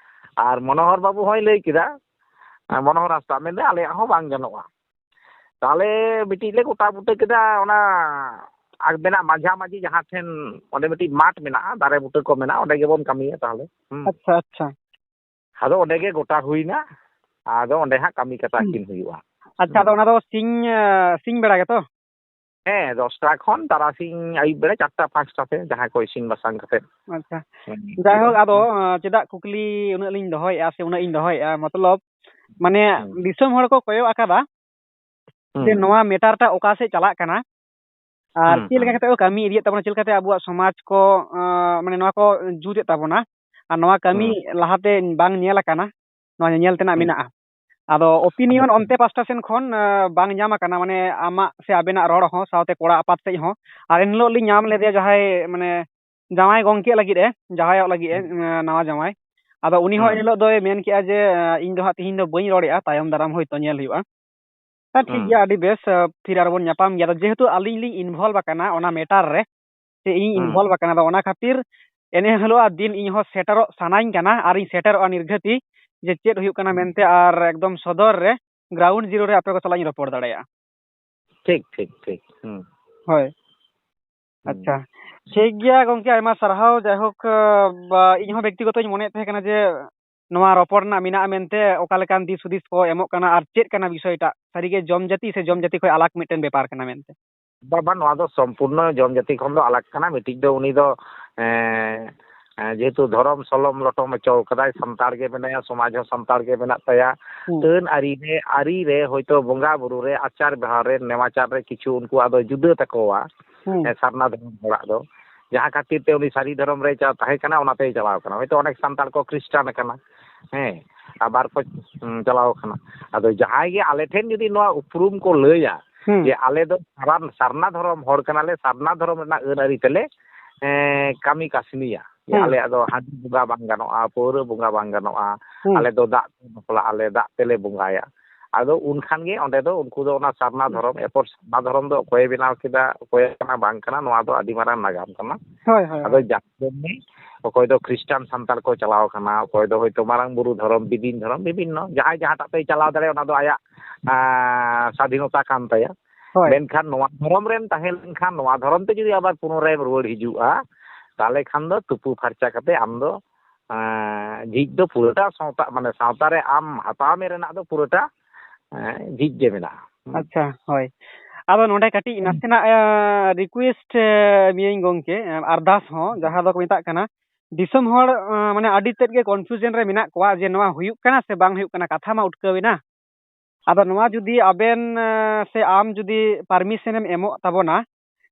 ᱟᱨ ᱢᱚᱱᱳᱦᱚᱨ ᱵᱟᱹᱵᱩ ᱦᱚᱸᱭ ᱞᱟᱹᱭ ᱠᱮᱫᱟ, ᱢᱚᱱᱳᱦᱚᱨ ᱦᱟᱸᱥᱫᱟ ᱢᱮᱱᱫᱟ, ᱟᱞᱮᱭᱟᱜ ᱦᱚᱸ ᱵᱟᱝ ᱜᱟᱱᱚᱜᱼᱟ᱾" ᱛᱟᱦᱞᱮ ᱢᱤᱫᱴᱤᱡ ᱞᱮ ᱜᱚᱴᱟ ᱵᱩᱴᱟᱹ ᱠᱮᱫᱟ, ᱚᱱᱟ ᱟᱵᱮᱱᱟᱜ ᱢᱟᱡᱷᱟ ᱢᱟᱹᱡᱷᱤ ᱡᱟᱦᱟᱸ ᱴᱷᱮᱱ ᱚᱸᱰᱮ ᱢᱤᱫᱴᱤᱡ ᱢᱟᱴᱷ ᱢᱮᱱᱟᱜᱼᱟ, ᱫᱟᱨᱮ ᱵᱩᱴᱟᱹ ᱠᱚ ᱢᱮᱱᱟᱜᱼᱟ, ᱚᱸᱰᱮ ᱜᱮᱵᱚᱱ ᱠᱟᱹᱢᱤᱭᱟ ᱛᱟᱦᱞᱮ᱾ ᱦᱩᱸ᱾ ᱟᱪᱪᱷᱟ, ᱟᱪᱪᱷᱟ᱾ ᱟᱫᱚ ᱚᱸᱰᱮ ᱜᱮ ᱜᱚᱴᱟ ᱦᱩᱭᱱᱟ᱾ ᱟᱫᱚ ᱚᱸᱰᱮ ᱦᱟᱸᱜ ᱠᱟᱹᱢᱤ ᱠᱟᱛᱟ ᱦᱩᱸ᱾ ᱠᱤᱱ ᱦᱩᱭᱩᱜᱼᱟ᱾ ᱟᱪᱪᱷᱟ, ᱦᱩᱸ᱾ ᱟᱫᱚ ᱚᱱᱟ ᱫᱚ ᱥᱤᱧ, ᱮ, ᱥᱤᱧ ᱵᱮᱲᱟ ᱜᱮᱛᱚ? ᱦᱮᱸ, ᱫᱚᱥᱴᱟ ᱠᱷᱚᱱ ᱛᱟᱨᱟᱥᱤᱧ ᱟᱹᱭᱩᱵ ᱵᱮᱲᱟ ᱪᱟᱨᱴᱟ ᱯᱟᱸᱪᱴᱟ ᱛᱮ ᱡᱟᱦᱟᱸᱭ ᱠᱚ ᱤᱥᱤᱱ ᱵᱟᱥᱟᱝ ᱠᱟᱛᱮ᱾ ᱟᱪᱪᱷᱟ᱾ ᱦᱩᱸ᱾ ᱡᱟᱭᱦᱳᱠ, ᱟᱫᱚ, ᱦᱩᱸ᱾ ᱮ, ᱪᱮᱫᱟᱜ ᱠᱩᱠᱞᱤ ᱩᱱᱟᱹᱜ ᱞᱤᱧ ᱫᱚᱦᱚᱭᱮᱫᱼᱟ ᱥᱮ ᱩᱱᱟᱹᱜ ᱤᱧ ᱫᱚᱦᱚᱭᱮᱫᱼᱟ, ᱢᱚᱛᱞᱚᱵ, ᱢᱟᱱᱮ, ᱦᱩᱸ᱾ ᱫᱤᱥᱚᱢ ᱦᱚᱲ ᱠᱚ ᱠᱚᱭᱚᱜ ᱟᱠᱟᱫᱟ ᱦᱩᱸ, ᱡᱮ ᱦᱩᱸ᱾ ᱱᱚᱣᱟ matter ᱴᱟᱜ ᱚᱠᱟ ᱥᱮᱫ ᱪᱟᱞᱟᱜ ᱠᱟᱱᱟ ᱟᱨ ᱦᱩᱸ, ᱪᱮᱫ ᱞᱮᱠᱟ ᱦᱩᱸ᱾ ᱠᱟᱛᱮ ᱠᱚ ᱠᱟᱹᱢᱤ ᱤᱫᱤᱭᱮᱫ ᱛᱟᱵᱚᱱᱟ, ᱪᱮᱫ ᱞᱮᱠᱟᱛᱮ ᱟᱵᱚᱣᱟᱜ ᱥᱚᱢᱟᱡᱽ ᱠᱚ, ᱟᱸ, ᱢᱟᱱᱮ ᱱᱚᱣᱟ ᱠᱚ ᱡᱩᱛᱮᱫ ᱛᱟᱵᱚᱱᱟ ᱟᱨ ᱱᱚᱣᱟ ᱠᱟᱹᱢᱤ ᱦᱩᱸ᱾ ᱞᱟᱦᱟᱛᱮ ᱵᱟᱝ ᱧᱮᱞ ᱟᱠᱟᱱᱟ, ᱱᱚᱣᱟ ᱧᱮᱧᱮᱞ ᱛᱮᱱᱟᱜ ᱦᱩᱸ᱾ ᱢᱮᱱᱟᱜᱼᱟ᱾ ᱟᱫᱚ ᱟᱫᱚ opinion ᱚᱱᱛᱮ ᱯᱟᱥᱴᱟ ᱥᱮᱱ ᱠᱷᱚᱱ, ᱟᱸ, ᱵᱟᱝ ᱧᱟᱢ ᱟᱠᱟᱱᱟ, ᱢᱟᱱᱮ ᱟᱢᱟᱜ ᱥᱮ ᱟᱵᱮᱱᱟᱜ ᱨᱚᱲ ᱦᱚᱸ ᱥᱟᱶᱛᱮ ᱠᱚᱲᱟ ᱟᱯᱟᱛ ᱥᱮᱫ ᱦᱚᱸ᱾ ᱟᱨ ᱮᱱᱦᱤᱞᱳᱜ ᱞᱤᱧ ᱧᱟᱢ ᱞᱮᱫᱮᱭᱟ ᱡᱟᱦᱟᱸᱭ, ᱢᱟᱱᱮ ᱡᱟᱶᱟᱭ ᱜᱚᱝᱠᱮ ᱞᱟᱹᱜᱤᱫ ᱮ, ᱡᱟᱶᱟᱭᱚᱜ ᱞᱟᱹᱜᱤᱫ ᱮ, ᱦᱩᱸ᱾ ᱟᱸ, ᱱᱟᱣᱟ ᱡᱟᱶᱟᱭ᱾ ᱟᱫᱚ ᱩᱱᱤ ᱦᱚᱸ ᱦᱩᱸ᱾ ᱮᱱᱦᱤᱞᱳᱜ ᱫᱚᱭ ᱢᱮᱱ ᱠᱮᱜᱼᱟ ᱡᱮ, ᱟᱸ, ᱤᱧ ᱫᱚ ᱦᱟᱸᱜ ᱛᱤᱦᱤᱧ ᱫᱚ ᱵᱟᱹᱧ ᱨᱚᱲᱮᱜᱼᱟ, ᱛᱟᱭᱚᱢ ᱫᱟᱨᱟᱢ ᱦᱚᱭᱛᱳ ᱧᱮᱞ ᱦᱩᱭᱩᱜᱼᱟ᱾ ᱦᱮᱸ, ᱴᱷᱤᱠ ᱦᱩᱸ᱾ ᱜᱮᱭᱟ, ᱟᱹᱰᱤ ᱵᱮᱥ, ᱟᱸ, ᱯᱷᱤᱨ ᱟᱨᱚ ᱵᱚᱱ ᱧᱟᱯᱟᱢ ᱜᱮᱭᱟ᱾ ᱟᱫᱚ ᱡᱮᱦᱮᱛᱩ ᱟᱹᱞᱤᱧ ᱞᱤᱧ involve ᱟᱠᱟᱱᱟ ᱚᱱᱟ matter ᱨᱮ, ᱥᱮ ᱤᱧᱤᱧ ᱦᱩᱸ᱾ involve ᱟᱠᱟᱱᱟ, ᱟᱫᱚ ᱚᱱᱟ ᱠᱷᱟᱹᱛᱤᱨ ᱮᱱᱮ ᱦᱤᱞᱳᱜ ᱟᱜ ᱫᱤᱱ ᱤᱧ ᱦᱚᱸ ᱥᱮᱴᱮᱨᱚᱜ ᱥᱟᱱᱟᱧ ᱠᱟᱱᱟ ᱟᱨᱤᱧ ᱥᱮᱴᱮᱨᱚᱜᱼᱟ ᱱᱤᱨᱜᱷᱟᱹᱛᱤ, ᱡᱮ ᱪᱮᱫ ᱦᱩᱭᱩᱜ ᱠᱟᱱᱟ ᱦᱩᱸ᱾ ᱢᱮᱱᱛᱮ, ᱟᱨ ᱮᱠᱫᱚᱢ ᱥᱚᱫᱚᱨ ᱨᱮ ᱜᱨᱟᱣᱩᱱᱰ ᱡᱤᱨᱳ ᱨᱮ ᱟᱯᱮ ᱠᱚ ᱥᱟᱞᱟᱜ ᱤᱧ ᱨᱚᱯᱚᱲ ᱫᱟᱲᱮᱭᱟᱜᱼᱟ᱾ ᱴᱷᱤᱠ ᱴᱷᱤᱠ ᱴᱷᱤᱠ ᱦᱩᱸ ᱦᱳᱭ᱾ ᱦᱩᱸ᱾ ᱟᱪᱪᱷᱟ, ᱴᱷᱤᱠ ᱜᱮᱭᱟ ᱜᱚᱝᱠᱮ, ᱟᱭᱢᱟ ᱥᱟᱨᱦᱟᱣ᱾ ᱡᱟᱭᱦᱳᱠ, ᱵᱟ, ᱤᱧ ᱦᱚᱸ ᱵᱮᱠᱛᱤᱜᱚᱛᱚᱧ ᱢᱚᱱᱮᱭᱮᱫ ᱛᱟᱦᱮᱸ ᱠᱟᱱᱟ ᱡᱮ ᱱᱚᱣᱟ ᱨᱚᱯᱚᱲ ᱨᱮᱱᱟᱜ ᱢᱮᱱᱟᱜᱼᱟ ᱢᱮᱱᱛᱮ, ᱚᱠᱟ ᱞᱮᱠᱟᱱ ᱫᱤᱥ ᱦᱩᱫᱤᱥ ᱠᱚ ᱮᱢᱚᱜ ᱠᱟᱱᱟ ᱟᱨ ᱪᱮᱫ ᱠᱟᱱᱟ ᱵᱤᱥᱚᱭᱴᱟᱜ, ᱥᱟᱹᱨᱤᱜᱮ ᱡᱚᱢ ᱡᱟᱹᱛᱤ ᱥᱮ ᱡᱚᱢ ᱡᱟᱹᱛᱤ ᱠᱷᱚᱱ ᱟᱞᱟᱜᱽ ᱢᱤᱫᱴᱮᱱ ᱵᱮᱯᱟᱨ ᱠᱟᱱᱟ ᱢᱮᱱᱛᱮ᱾ ᱵᱟᱵᱟ, ᱱᱚᱣᱟ ᱫᱚ ᱥᱚᱢᱯᱩᱨᱱᱚ ᱡᱚᱢ ᱡᱟᱹᱛᱤ ᱠᱷᱚᱱ ᱫᱚ ᱟᱞᱟᱜᱽ ᱠᱟᱱᱟ᱾ ᱢᱤᱫᱴᱤᱡ ᱫᱚ ᱩᱱᱤ ᱫᱚ ᱮᱸ, ᱮᱸ, ᱡᱮᱦᱮᱛᱩ ᱫᱷᱚᱨᱚᱢ ᱥᱚᱞᱚᱢ ᱞᱚᱴᱚᱢ ᱦᱚᱪᱚ ᱠᱟᱫᱟᱭ, ᱥᱟᱱᱛᱟᱲ ᱜᱮ ᱢᱮᱱᱟᱭᱟ, ᱥᱚᱢᱟᱡᱽ ᱦᱚᱸ ᱥᱟᱱᱛᱟᱲ ᱜᱮ ᱢᱮᱱᱟᱜ ᱛᱟᱭᱟ᱾ ᱦᱩᱸ᱾ ᱟᱹᱱ ᱟᱹᱨᱤ ᱨᱮ, ᱟᱹᱨᱤ ᱨᱮ ᱦᱚᱭᱛᱳ ᱵᱚᱸᱜᱟ ᱵᱩᱨᱩ ᱨᱮ, ᱟᱪᱟᱨ ᱵᱮᱣᱦᱟᱨ ᱨᱮ, ᱱᱮᱢᱟᱪᱟᱨ ᱨᱮ ᱠᱤᱪᱷᱩ ᱩᱱᱠᱩᱣᱟᱜ ᱫᱚ ᱡᱩᱫᱟᱹ ᱛᱟᱠᱚᱣᱟ᱾ ᱦᱩᱸ᱾ ᱮᱸ, ᱥᱟᱨᱱᱟ ᱫᱷᱚᱨᱚᱢ ᱦᱚᱲᱟᱜ ᱫᱚ, ᱡᱟᱦᱟᱸ ᱠᱷᱟᱹᱛᱤᱨ ᱛᱮ ᱩᱱᱤ ᱥᱟᱹᱨᱤ ᱫᱷᱚᱨᱚᱢ ᱨᱮ ᱪᱟ-, ᱛᱟᱦᱮᱸ ᱠᱟᱱᱟ, ᱚᱱᱟᱛᱮᱭ ᱪᱟᱞᱟᱣ ᱠᱟᱱᱟ᱾ ᱦᱚᱭᱛᱳ ᱚᱱᱮᱠ ᱥᱟᱱᱛᱟᱲ ᱠᱚ ᱠᱷᱨᱤᱥᱴᱟᱱ ᱟᱠᱟᱱᱟ, ᱦᱮᱸ, ᱟᱵᱟᱨ ᱠᱚ, ᱩᱸ, ᱪᱟᱞᱟᱣ ᱠᱟᱱᱟ᱾ ᱟᱫᱚ ᱡᱟᱦᱟᱸᱭ ᱜᱮ ᱟᱞᱮ ᱴᱷᱮᱱ ᱡᱩᱫᱤ ᱱᱚᱣᱟ ᱩᱯᱨᱩᱢ ᱠᱚ ᱞᱟᱹᱭᱟ ᱦᱩᱸ᱾ ᱡᱮ ᱟᱞᱮ ᱫᱚ ᱥᱟᱨᱟ-, ᱥᱟᱨᱱᱟ ᱫᱷᱚᱨᱚᱢ ᱦᱚᱲ ᱠᱟᱱᱟᱞᱮ, ᱥᱟᱨᱱᱟ ᱫᱷᱚᱨᱚᱢ ᱨᱮᱱᱟᱜ ᱟᱹᱱ ᱟᱹᱨᱤ ᱛᱮᱞᱮ, ᱮᱸ, ᱠᱟᱹᱢᱤ ᱠᱟᱹᱥᱱᱤᱭᱟ, ᱡᱮ ᱦᱩᱸ᱾ ᱟᱞᱮᱭᱟᱜ ᱫᱚ ᱦᱟᱺᱰᱤ ᱵᱚᱸᱜᱟ ᱵᱟᱝ ᱜᱟᱱᱚᱜᱼᱟ, ᱯᱟᱹᱣᱨᱟᱹ ᱵᱚᱸᱜᱟ ᱵᱟᱝ ᱜᱟᱱᱚᱜᱼᱟ, ᱦᱩᱸ᱾ ᱟᱞᱮ ᱫᱚ ᱫᱟᱜ ᱛᱮ ᱵᱟᱯᱞᱟᱜ ᱟᱞᱮ, ᱫᱟᱜ ᱛᱮᱞᱮ ᱵᱚᱸᱜᱟᱭᱟ᱾ ᱟᱫᱚ ᱩᱱᱠᱷᱟᱱ ᱜᱮ ᱚᱸᱰᱮ ᱫᱚ ᱩᱱᱠᱩ ᱫᱚ ᱚᱱᱟ ᱥᱟᱨᱱᱟ ᱫᱷᱚᱨᱚᱢ, ᱮᱨᱯᱚᱨ ᱥᱟᱨᱱᱟ ᱫᱷᱚᱨᱚᱢ ᱫᱚ ᱚᱠᱚᱭᱮ ᱵᱮᱱᱟᱣ ᱠᱮᱫᱟ, ᱚᱠᱚᱭ ᱠᱟᱱᱟ ᱵᱟᱝ ᱠᱟᱱᱟ, ᱱᱚᱣᱟ ᱫᱚ ᱟᱹᱰᱤ ᱢᱟᱨᱟᱝ ᱱᱟᱜᱟᱢ ᱠᱟᱱᱟ᱾ ᱦᱳᱭ, ᱦᱳᱭ, ᱟᱫᱚ ᱦᱳᱭ᱾ ᱡᱟᱠ ᱡᱚᱢ ᱢᱮ, ᱚᱠᱚᱭ ᱫᱚ ᱠᱷᱨᱤᱥᱴᱟᱱ ᱥᱟᱱᱛᱟᱲ ᱠᱚ ᱪᱟᱞᱟᱣ ᱠᱟᱱᱟ, ᱚᱠᱚᱭ ᱫᱚ ᱦᱚᱭᱛᱳ ᱢᱟᱨᱟᱝ ᱵᱩᱨᱩ ᱫᱷᱚᱨᱚᱢ, ᱵᱤᱵᱷᱤᱱ ᱫᱷᱚᱨᱚᱢ, ᱵᱤᱵᱷᱤᱱᱱᱚ, ᱡᱟᱦᱟᱸᱭ ᱡᱟᱦᱟᱸᱴᱟᱜ ᱛᱮᱭ ᱪᱟᱞᱟᱣ ᱫᱟᱲᱮᱭᱟᱜᱼᱟ, ᱚᱱᱟ ᱫᱚ ᱟᱭᱟᱜ, ᱟᱸ, ᱥᱟᱫᱷᱤᱱᱚᱛᱟ ᱠᱟᱱ ᱛᱟᱭᱟ᱾ ᱦᱳᱭ᱾ ᱢᱮᱱᱠᱷᱟᱱ ᱱᱚᱣᱟ ᱫᱷᱚᱨᱚᱢ ᱨᱮᱢ ᱛᱟᱦᱮᱸ ᱞᱮᱱᱠᱷᱟᱱ, ᱱᱚᱣᱟ ᱫᱷᱚᱨᱚᱢ ᱛᱮ ᱡᱩᱫᱤ ᱟᱵᱟᱨ ᱯᱩᱱᱚᱨᱟᱭᱮᱢ ᱨᱩᱣᱟᱹᱲ ᱦᱤᱡᱩᱜᱼᱟ, ᱛᱟᱦᱚᱞᱮ ᱠᱷᱟᱱ ᱫᱚ ᱛᱩᱯᱩ ᱯᱷᱟᱨᱪᱟ ᱠᱟᱛᱮ ᱟᱢ ᱫᱚ, ᱟᱸ, ᱡᱷᱤᱡ ᱫᱚ ᱯᱩᱨᱟᱹᱴᱟ ᱥᱟᱶᱛᱟ, ᱢᱟᱱᱮ ᱥᱟᱶᱛᱟ ᱨᱮ ᱟᱢ ᱦᱟᱛᱟᱣ ᱢᱮ ᱨᱮᱱᱟᱜ ᱫᱚ ᱯᱩᱨᱟᱹᱴᱟ, ᱟᱸ, ᱡᱷᱤᱡ ᱜᱮ ᱢᱮᱱᱟᱜᱼᱟ᱾ ᱦᱩᱸ᱾ ᱟᱪᱪᱷᱟ, ᱦᱳᱭ᱾ ᱟᱫᱚ ᱱᱚᱰᱮ ᱠᱟᱹᱴᱤᱡ ᱱᱟᱥᱮᱱᱟᱜ, ᱮᱸ, ᱨᱤᱠᱩᱭᱮᱥᱴ, ᱮᱸ, ᱢᱤᱭᱟᱹᱧ ᱜᱚᱝᱠᱮ, ᱮᱸ, ᱟᱨᱫᱟᱥ ᱦᱚᱸ, ᱡᱟᱦᱟᱸ ᱫᱚᱠᱚ ᱢᱮᱛᱟᱜ ᱠᱟᱱᱟ, ᱫᱤᱥᱚᱢ ᱦᱚᱲ, ᱮᱸ, ᱢᱟᱱᱮ ᱟᱹᱰᱤ ᱛᱮᱫ ᱜᱮ ᱠᱚᱱᱯᱷᱤᱭᱩᱡᱚᱱ ᱨᱮ ᱢᱮᱱᱟᱜ ᱠᱚᱣᱟ ᱡᱮ ᱱᱚᱣᱟ ᱦᱩᱭᱩᱜ ᱠᱟᱱᱟ ᱥᱮ ᱵᱟᱝ ᱦᱩᱭᱩᱜ ᱠᱟᱱᱟ, ᱠᱟᱛᱷᱟ ᱢᱟ ᱩᱴᱠᱟᱹᱣ ᱮᱱᱟ᱾ ᱟᱫᱚ ᱱᱚᱣᱟ ᱡᱩᱫᱤ ᱟᱵᱮᱱ, ᱮᱸ, ᱥᱮ ᱟᱢ ᱡᱩᱫᱤ ᱯᱟᱨᱢᱤᱥᱚᱱ ᱮᱢ ᱮᱢᱚᱜ ᱛᱟᱵᱚᱱᱟ,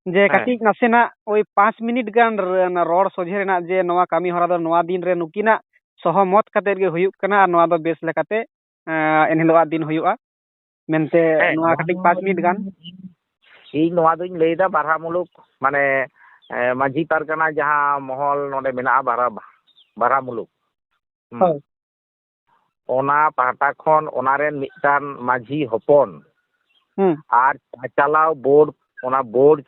ᱡᱮ ᱦᱮᱸ᱾ ᱠᱟᱹᱴᱤᱡ ᱱᱟᱥᱮᱱᱟᱜ ᱳᱭ ᱯᱟᱸᱪ ᱢᱤᱱᱤᱴ ᱜᱟᱱ ᱨ-, ᱨᱚᱲ ᱥᱚᱡᱷᱮ ᱨᱮᱱᱟᱜ, ᱡᱮ ᱱᱚᱣᱟ ᱠᱟᱹᱢᱤ ᱦᱚᱨᱟ ᱫᱚ ᱱᱚᱣᱟ ᱫᱤᱱ ᱨᱮ ᱱᱩᱠᱤᱱᱟᱜ ᱥᱚᱦᱚᱢᱚᱛ ᱠᱟᱛᱮᱫ ᱜᱮ ᱦᱩᱭᱩᱜ ᱠᱟᱱᱟ ᱟᱨ ᱱᱚᱣᱟ ᱫᱚ ᱵᱮᱥ ᱞᱮᱠᱟᱛᱮ, ᱮᱸ, ᱮᱱᱦᱤᱞᱳᱜᱟᱜ ᱫᱤᱱ ᱦᱩᱭᱩᱜᱼᱟ ᱢᱮᱱᱛᱮ, ᱦᱮᱸ, ᱱᱚᱣᱟ ᱱᱚᱣᱟ ᱠᱟᱹᱴᱤᱡ ᱫᱚ ᱯᱟᱸᱪ ᱢᱤᱱᱤᱴ ᱜᱟᱱ᱾ ᱤᱧ ᱱᱚᱣᱟ ᱫᱚᱧ ᱞᱟᱹᱭᱫᱟ, ᱵᱟᱨᱦᱟ ᱢᱩᱞᱩᱠ, ᱢᱟᱱᱮ, ᱮ, ᱢᱟᱹᱡᱷᱤ ᱯᱟᱨᱜᱟᱱᱟ ᱡᱟᱦᱟᱸ ᱢᱚᱦᱚᱞ ᱱᱚᱰᱮ ᱢᱮᱱᱟᱜᱼᱟ, ᱵᱟᱨᱦᱟ, ᱵᱟᱨᱦᱟ ᱢᱩᱞᱩᱠ᱾ ᱦᱩᱸ᱾ ᱦᱳᱭ᱾ ᱚᱱᱟ ᱯᱟᱦᱴᱟ ᱠᱷᱚᱱ ᱚᱱᱟ ᱨᱮᱱ ᱢᱤᱫᱴᱟᱝ ᱢᱟᱹᱡᱷᱤ ᱦᱚᱯᱚᱱ ᱦᱩᱸ᱾ ᱟᱨ ᱪᱟᱪᱟᱞᱟᱣ ᱵᱳᱨᱰ, ᱚᱱᱟ ᱵᱳᱨᱰ,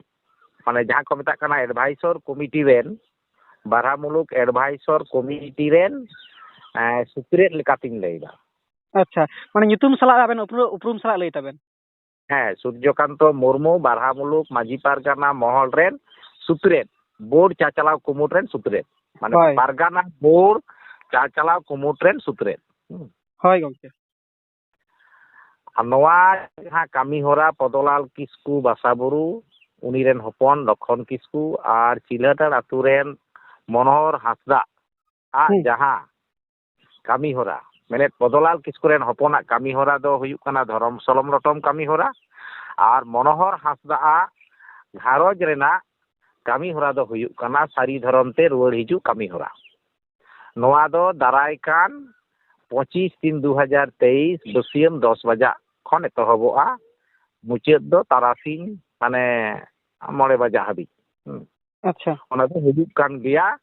ᱢᱟᱱᱮ ᱡᱟᱦᱟᱸ ᱠᱚ ᱢᱮᱛᱟᱜ ᱠᱟᱱᱟ ᱮᱰᱵᱷᱟᱭᱥᱚᱨ ᱠᱚᱢᱤᱴᱤ ᱨᱮᱱ, ᱵᱟᱨᱦᱟ ᱢᱩᱞᱩᱠ ᱮᱰᱵᱷᱟᱭᱥᱚᱨ ᱠᱚᱢᱤᱴᱤ ᱨᱮᱱ, ᱮ, ᱥᱤᱠᱨᱮᱴ ᱞᱮᱠᱟᱛᱤᱧ ᱞᱟᱹᱭᱫᱟ᱾ ᱟᱪᱪᱷᱟ, ᱢᱟᱱᱮ ᱧᱩᱛᱩᱢ ᱥᱟᱞᱟᱜ ᱟᱵᱮᱱ ᱩᱯᱨᱩ-, ᱩᱯᱨᱩᱢ ᱥᱟᱞᱟᱜ ᱞᱟᱹᱭ ᱛᱟᱵᱮᱱ᱾ ᱦᱮᱸ, ᱥᱩᱨᱡᱚᱠᱟᱱᱛᱚ ᱢᱩᱨᱢᱩ, ᱵᱟᱨᱦᱟ ᱢᱩᱞᱩᱠ ᱢᱟᱹᱡᱷᱤ ᱯᱟᱨᱜᱟᱱᱟ ᱢᱚᱦᱚᱞ ᱨᱮᱱ ᱥᱩᱛᱨᱮᱛ, ᱵᱳᱨᱰ ᱪᱟᱪᱟᱞᱟᱣ ᱠᱩᱢᱩᱴ ᱨᱮᱱ ᱥᱩᱛᱨᱮᱛ᱾ ᱢᱟᱱᱮ ᱦᱳᱭ᱾ ᱯᱟᱨᱜᱟᱱᱟ ᱵᱳᱨᱰ ᱪᱟᱪᱟᱞᱟᱣ ᱠᱩᱢᱩᱴ ᱨᱮᱱ ᱥᱩᱛᱨᱮᱛ᱾ ᱦᱩᱸ᱾ ᱦᱳᱭ ᱜᱚᱢᱠᱮ᱾ ᱟᱨ ᱱᱚᱣᱟ ᱡᱟᱦᱟᱸ ᱠᱟᱹᱢᱤ ᱦᱚᱨᱟ ᱯᱚᱫᱚᱞᱟᱞ ᱠᱤᱥᱠᱩ ᱵᱟᱥᱟ ᱵᱩᱨᱩ, ᱩᱱᱤ ᱨᱮᱱ ᱦᱚᱯᱚᱱ ᱞᱚᱠᱷᱚᱱ ᱠᱤᱥᱠᱩ ᱟᱨ ᱪᱤᱞᱦᱟᱹᱴᱟᱲ ᱟᱹᱛᱩ ᱨᱮᱱ ᱢᱚᱱᱳᱦᱚᱨ ᱦᱟᱸᱥᱫᱟᱜ ᱟᱜ ᱦᱩᱸ᱾ ᱡᱟᱦᱟᱸ ᱠᱟᱹᱢᱤ ᱦᱚᱨᱟ, ᱢᱮᱱᱮᱫ ᱯᱚᱫᱚᱞᱟᱞ ᱠᱤᱥᱠᱩ ᱨᱮᱱ ᱦᱚᱯᱚᱱᱟᱜ ᱠᱟᱹᱢᱤ ᱦᱚᱨᱟ ᱫᱚ ᱦᱩᱭᱩᱜ ᱠᱟᱱᱟ ᱫᱷᱚᱨᱚᱢ ᱥᱚᱞᱚᱢ ᱞᱚᱴᱚᱢ ᱠᱟᱹᱢᱤ ᱦᱚᱨᱟ, ᱟᱨ ᱢᱚᱱᱳᱦᱚᱨ ᱦᱟᱸᱥᱫᱟᱜ ᱟᱜ ᱜᱷᱟᱨᱚᱸᱡᱽ ᱨᱮᱱᱟᱜ ᱠᱟᱹᱢᱤ ᱦᱚᱨᱟ ᱫᱚ ᱦᱩᱭᱩᱜ ᱠᱟᱱᱟ ᱥᱟᱹᱨᱤ ᱫᱷᱚᱨᱚᱢ ᱛᱮ ᱨᱩᱣᱟᱹᱲ ᱦᱤᱡᱩᱜ ᱠᱟᱹᱢᱤ ᱦᱚᱨᱟ᱾ ᱱᱚᱣᱟ ᱫᱚ ᱫᱟᱨᱟᱭ ᱠᱟᱱ ᱯᱚᱸᱪᱤᱥ ᱛᱤᱱ ᱫᱩ ᱦᱟᱡᱟᱨ ᱛᱮᱭᱤᱥ ᱵᱟᱹᱥᱭᱟᱹᱢ ᱫᱚᱥ ᱵᱟᱡᱟᱜ ᱠᱷᱚᱱ ᱮᱛᱚᱦᱚᱵᱚᱜᱼᱟ, ᱢᱩᱪᱟᱹᱫ ᱫᱚ ᱛᱟᱨᱟᱥᱤᱧ, ᱢᱟᱱᱮ ᱢᱚᱬᱮ ᱵᱟᱡᱟ ᱦᱟᱹᱵᱤᱡ᱾ ᱦᱩᱸ᱾ ᱟᱪᱪᱷᱟ᱾ ᱚᱱᱟ ᱫᱚ ᱦᱩᱭᱩᱜ ᱠᱟᱱ ᱜᱮᱭᱟ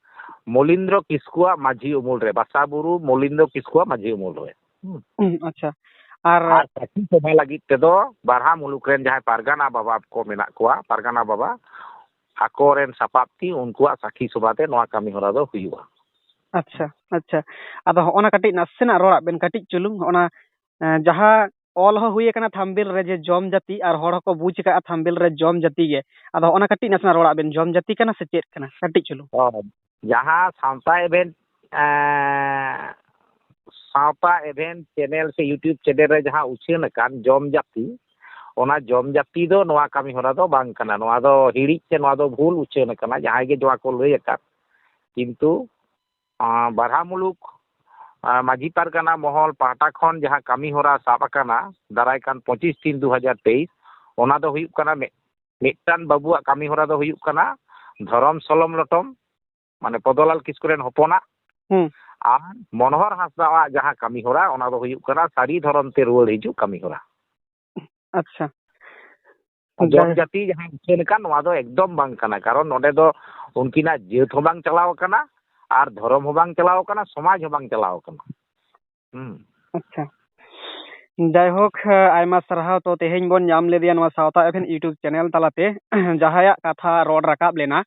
ᱢᱚᱞᱤᱱᱫᱨᱚ ᱠᱤᱥᱠᱩᱣᱟᱜ ᱢᱟᱹᱡᱷᱤ ᱩᱢᱩᱞ ᱨᱮ, ᱵᱟᱥᱟ ᱵᱩᱨᱩ ᱢᱚᱞᱤᱱᱫᱨᱚ ᱠᱤᱥᱠᱩᱣᱟᱜ ᱢᱟᱹᱡᱷᱤ ᱩᱢᱩᱞ ᱨᱮ᱾ ᱦᱩᱸ᱾ ᱦᱩᱸ, ᱟᱪᱪᱷᱟ᱾ ᱟᱨ ᱟᱨ ᱥᱟᱹᱠᱷᱤ ᱥᱚᱵᱷᱟ ᱞᱟᱹᱜᱤᱫ ᱛᱮᱫᱚ ᱵᱟᱨᱦᱟ ᱢᱩᱞᱩᱠ ᱨᱮᱱ ᱡᱟᱦᱟᱸᱭ ᱯᱟᱨᱜᱟᱱᱟ ᱵᱟᱵᱟ ᱠᱚ ᱢᱮᱱᱟᱜ ᱠᱚᱣᱟ, ᱯᱟᱨᱜᱟᱱᱟ ᱵᱟᱵᱟ, ᱟᱠᱚᱨᱮᱱ ᱥᱟᱯᱟᱵ ᱛᱤ, ᱩᱱᱠᱩᱣᱟᱜ ᱥᱟᱹᱠᱷᱤ ᱥᱚᱵᱷᱟ ᱛᱮ ᱱᱚᱣᱟ ᱠᱟᱹᱢᱤ ᱦᱚᱨᱟ ᱫᱚ ᱦᱩᱭᱩᱜᱼᱟ᱾ ᱟᱪᱪᱷᱟ, ᱟᱪᱪᱷᱟ᱾ ᱟᱫᱚ ᱦᱚᱸᱜᱼᱚ ᱱᱟ ᱠᱟᱹᱴᱤᱡ ᱱᱟᱥᱮᱱᱟᱜ ᱨᱚᱲᱟᱜ ᱵᱮᱱ, ᱠᱟᱹᱴᱤᱡ ᱪᱩᱞᱩᱝ, ᱦᱚᱸᱜᱼᱚ ᱱᱟ, ᱮᱸ, ᱡᱟᱦᱟᱸ ᱚᱞ ᱦᱚᱸ ᱦᱩᱭ ᱟᱠᱟᱱᱟ ᱛᱷᱟᱢᱵᱤᱞ ᱨᱮ ᱡᱮ ᱡᱚᱢ ᱡᱟᱹᱛᱤ, ᱟᱨ ᱦᱚᱲ ᱦᱚᱸᱠᱚ ᱵᱩᱡᱽ ᱟᱠᱟᱫᱼᱟ ᱛᱷᱟᱢᱵᱤᱞ ᱨᱮ ᱡᱚᱢ ᱡᱟᱹᱛᱤ ᱜᱮ᱾ ᱟᱫᱚ ᱦᱚᱸᱜᱼᱚ ᱱᱟ ᱠᱟᱹᱴᱤᱡ ᱱᱟᱥᱮᱱᱟᱜ ᱨᱚᱲᱟᱜ ᱵᱮᱱ, ᱡᱚᱢ ᱡᱟᱹᱛᱤ ᱠᱟᱱᱟ ᱥᱮ ᱪᱮᱫ ᱠᱟᱱᱟ? ᱠᱟᱹᱴᱤᱡ ᱪᱩᱞᱩᱝ᱾ ᱚ, ᱡᱟᱦᱟᱸ ᱥᱟᱶᱛᱟ ᱮᱵᱷᱮᱱ, ᱮᱸ, ᱥᱟᱶᱛᱟ ᱮᱵᱷᱮᱱ ᱪᱮᱱᱮᱞ ᱥᱮ YouTube ᱪᱮᱱᱮᱞ ᱨᱮ ᱡᱟᱦᱟᱸ ᱩᱪᱷᱟᱹᱱ ᱟᱠᱟᱱ ᱡᱚᱢ ᱡᱟᱹᱛᱤ, ᱚᱱᱟ ᱡᱚᱢ ᱡᱟᱹᱛᱤ ᱫᱚ ᱱᱚᱣᱟ ᱠᱟᱹᱢᱤ ᱦᱚᱨᱟ ᱫᱚ ᱵᱟᱝ ᱠᱟᱱᱟ᱾ ᱱᱚᱣᱟ ᱫᱚ ᱦᱤᱲᱤᱡ ᱥᱮ ᱱᱚᱣᱟ ᱫᱚ ᱵᱷᱩᱞ ᱩᱪᱷᱟᱹᱱ ᱟᱠᱟᱱᱟ, ᱡᱟᱦᱟᱸᱭ ᱜᱮ ᱱᱚᱣᱟ ᱠᱚ ᱞᱟᱹᱭ ᱟᱠᱟᱫ᱾ ᱠᱤᱱᱛᱩ, ᱟᱸ, ᱵᱟᱨᱦᱟ ᱢᱩᱞᱩᱠ, ᱟᱸ, ᱢᱟᱹᱡᱷᱤ ᱯᱟᱨᱜᱟᱱᱟ ᱢᱚᱦᱚᱞ ᱯᱟᱦᱴᱟ ᱠᱷᱚᱱ ᱡᱟᱦᱟᱸ ᱠᱟᱹᱢᱤ ᱦᱚᱨᱟ ᱥᱟᱵ ᱟᱠᱟᱱᱟ ᱫᱟᱨᱟᱭ ᱠᱟᱱ ᱯᱚᱸᱪᱤᱥ ᱛᱤᱱ ᱫᱩ ᱦᱟᱡᱟᱨ ᱛᱮᱭᱤᱥ, ᱚᱱᱟ ᱫᱚ ᱦᱩᱭᱩᱜ ᱠᱟᱱᱟ ᱢᱤᱫ, ᱢᱤᱫᱴᱟᱝ ᱵᱟᱹᱵᱩᱣᱟᱜ ᱠᱟᱹᱢᱤ ᱦᱚᱨᱟ ᱫᱚ ᱦᱩᱭᱩᱜ ᱠᱟᱱᱟ ᱫᱷᱚᱨᱚᱢ ᱥᱚᱞᱚᱢ ᱞᱚᱴᱚᱢ, ᱢᱟᱱᱮ ᱯᱚᱫᱚᱞᱟᱞ ᱠᱤᱥᱠᱩ ᱨᱮᱱ ᱦᱚᱯᱚᱱᱟᱜ, ᱦᱩᱸ᱾ ᱟᱨ ᱢᱚᱱᱳᱦᱚᱨ ᱦᱟᱸᱥᱫᱟᱣᱟᱜ ᱡᱟᱦᱟᱸ ᱠᱟᱹᱢᱤ ᱦᱚᱨᱟ, ᱚᱱᱟ ᱫᱚ ᱦᱩᱭᱩᱜ ᱠᱟᱱᱟ ᱥᱟᱹᱨᱤ ᱫᱷᱚᱨᱚᱢ ᱛᱮ ᱨᱩᱣᱟᱹᱲ ᱦᱤᱡᱩᱜ ᱠᱟᱹᱢᱤ ᱦᱚᱨᱟ᱾ ᱟᱪᱪᱷᱟ᱾ ᱟᱨ ᱡᱚᱢ ᱡᱟᱭ- ᱡᱟᱹᱛᱤ ᱡᱟᱦᱟᱸ ᱩᱪᱷᱟᱹᱱ ᱟᱠᱟᱱ, ᱱᱚᱣᱟ ᱫᱚ ᱮᱠᱫᱚᱢ ᱵᱟᱝ ᱠᱟᱱᱟ, ᱠᱟᱨᱚᱱ ᱱᱚᱰᱮ ᱫᱚ ᱩᱱᱠᱤᱱᱟᱜ ᱡᱟᱹᱛ ᱦᱚᱸ ᱵᱟᱝ ᱪᱟᱞᱟᱣ ᱟᱠᱟᱱᱟ, ᱟᱨ ᱫᱷᱚᱨᱚᱢ ᱦᱚᱸ ᱵᱟᱝ ᱪᱟᱞᱟᱣ ᱟᱠᱟᱱᱟ, ᱥᱚᱢᱟᱡᱽ ᱦᱚᱸ ᱵᱟᱝ ᱪᱟᱞᱟᱣ ᱟᱠᱟᱱᱟ᱾ ᱦᱩᱸ᱾ ᱟᱪᱪᱷᱟ᱾ ᱡᱟᱭᱦᱳᱠ, ᱟᱭᱢᱟ ᱥᱟᱨᱦᱟᱣ᱾ ᱛᱚ, ᱛᱮᱦᱮᱧ ᱵᱚᱱ ᱧᱟᱢ ᱞᱮᱫᱮᱭᱟ ᱱᱚᱣᱟ ᱥᱟᱶᱛᱟ ᱮᱵᱷᱮᱱ YouTube ᱪᱮᱱᱮᱞ ᱛᱟᱞᱟᱛᱮ, ᱡᱟᱦᱟᱸᱭᱟᱜ ᱠᱟᱛᱷᱟ ᱨᱚᱲ ᱨᱟᱠᱟᱵ ᱞᱮᱱᱟ,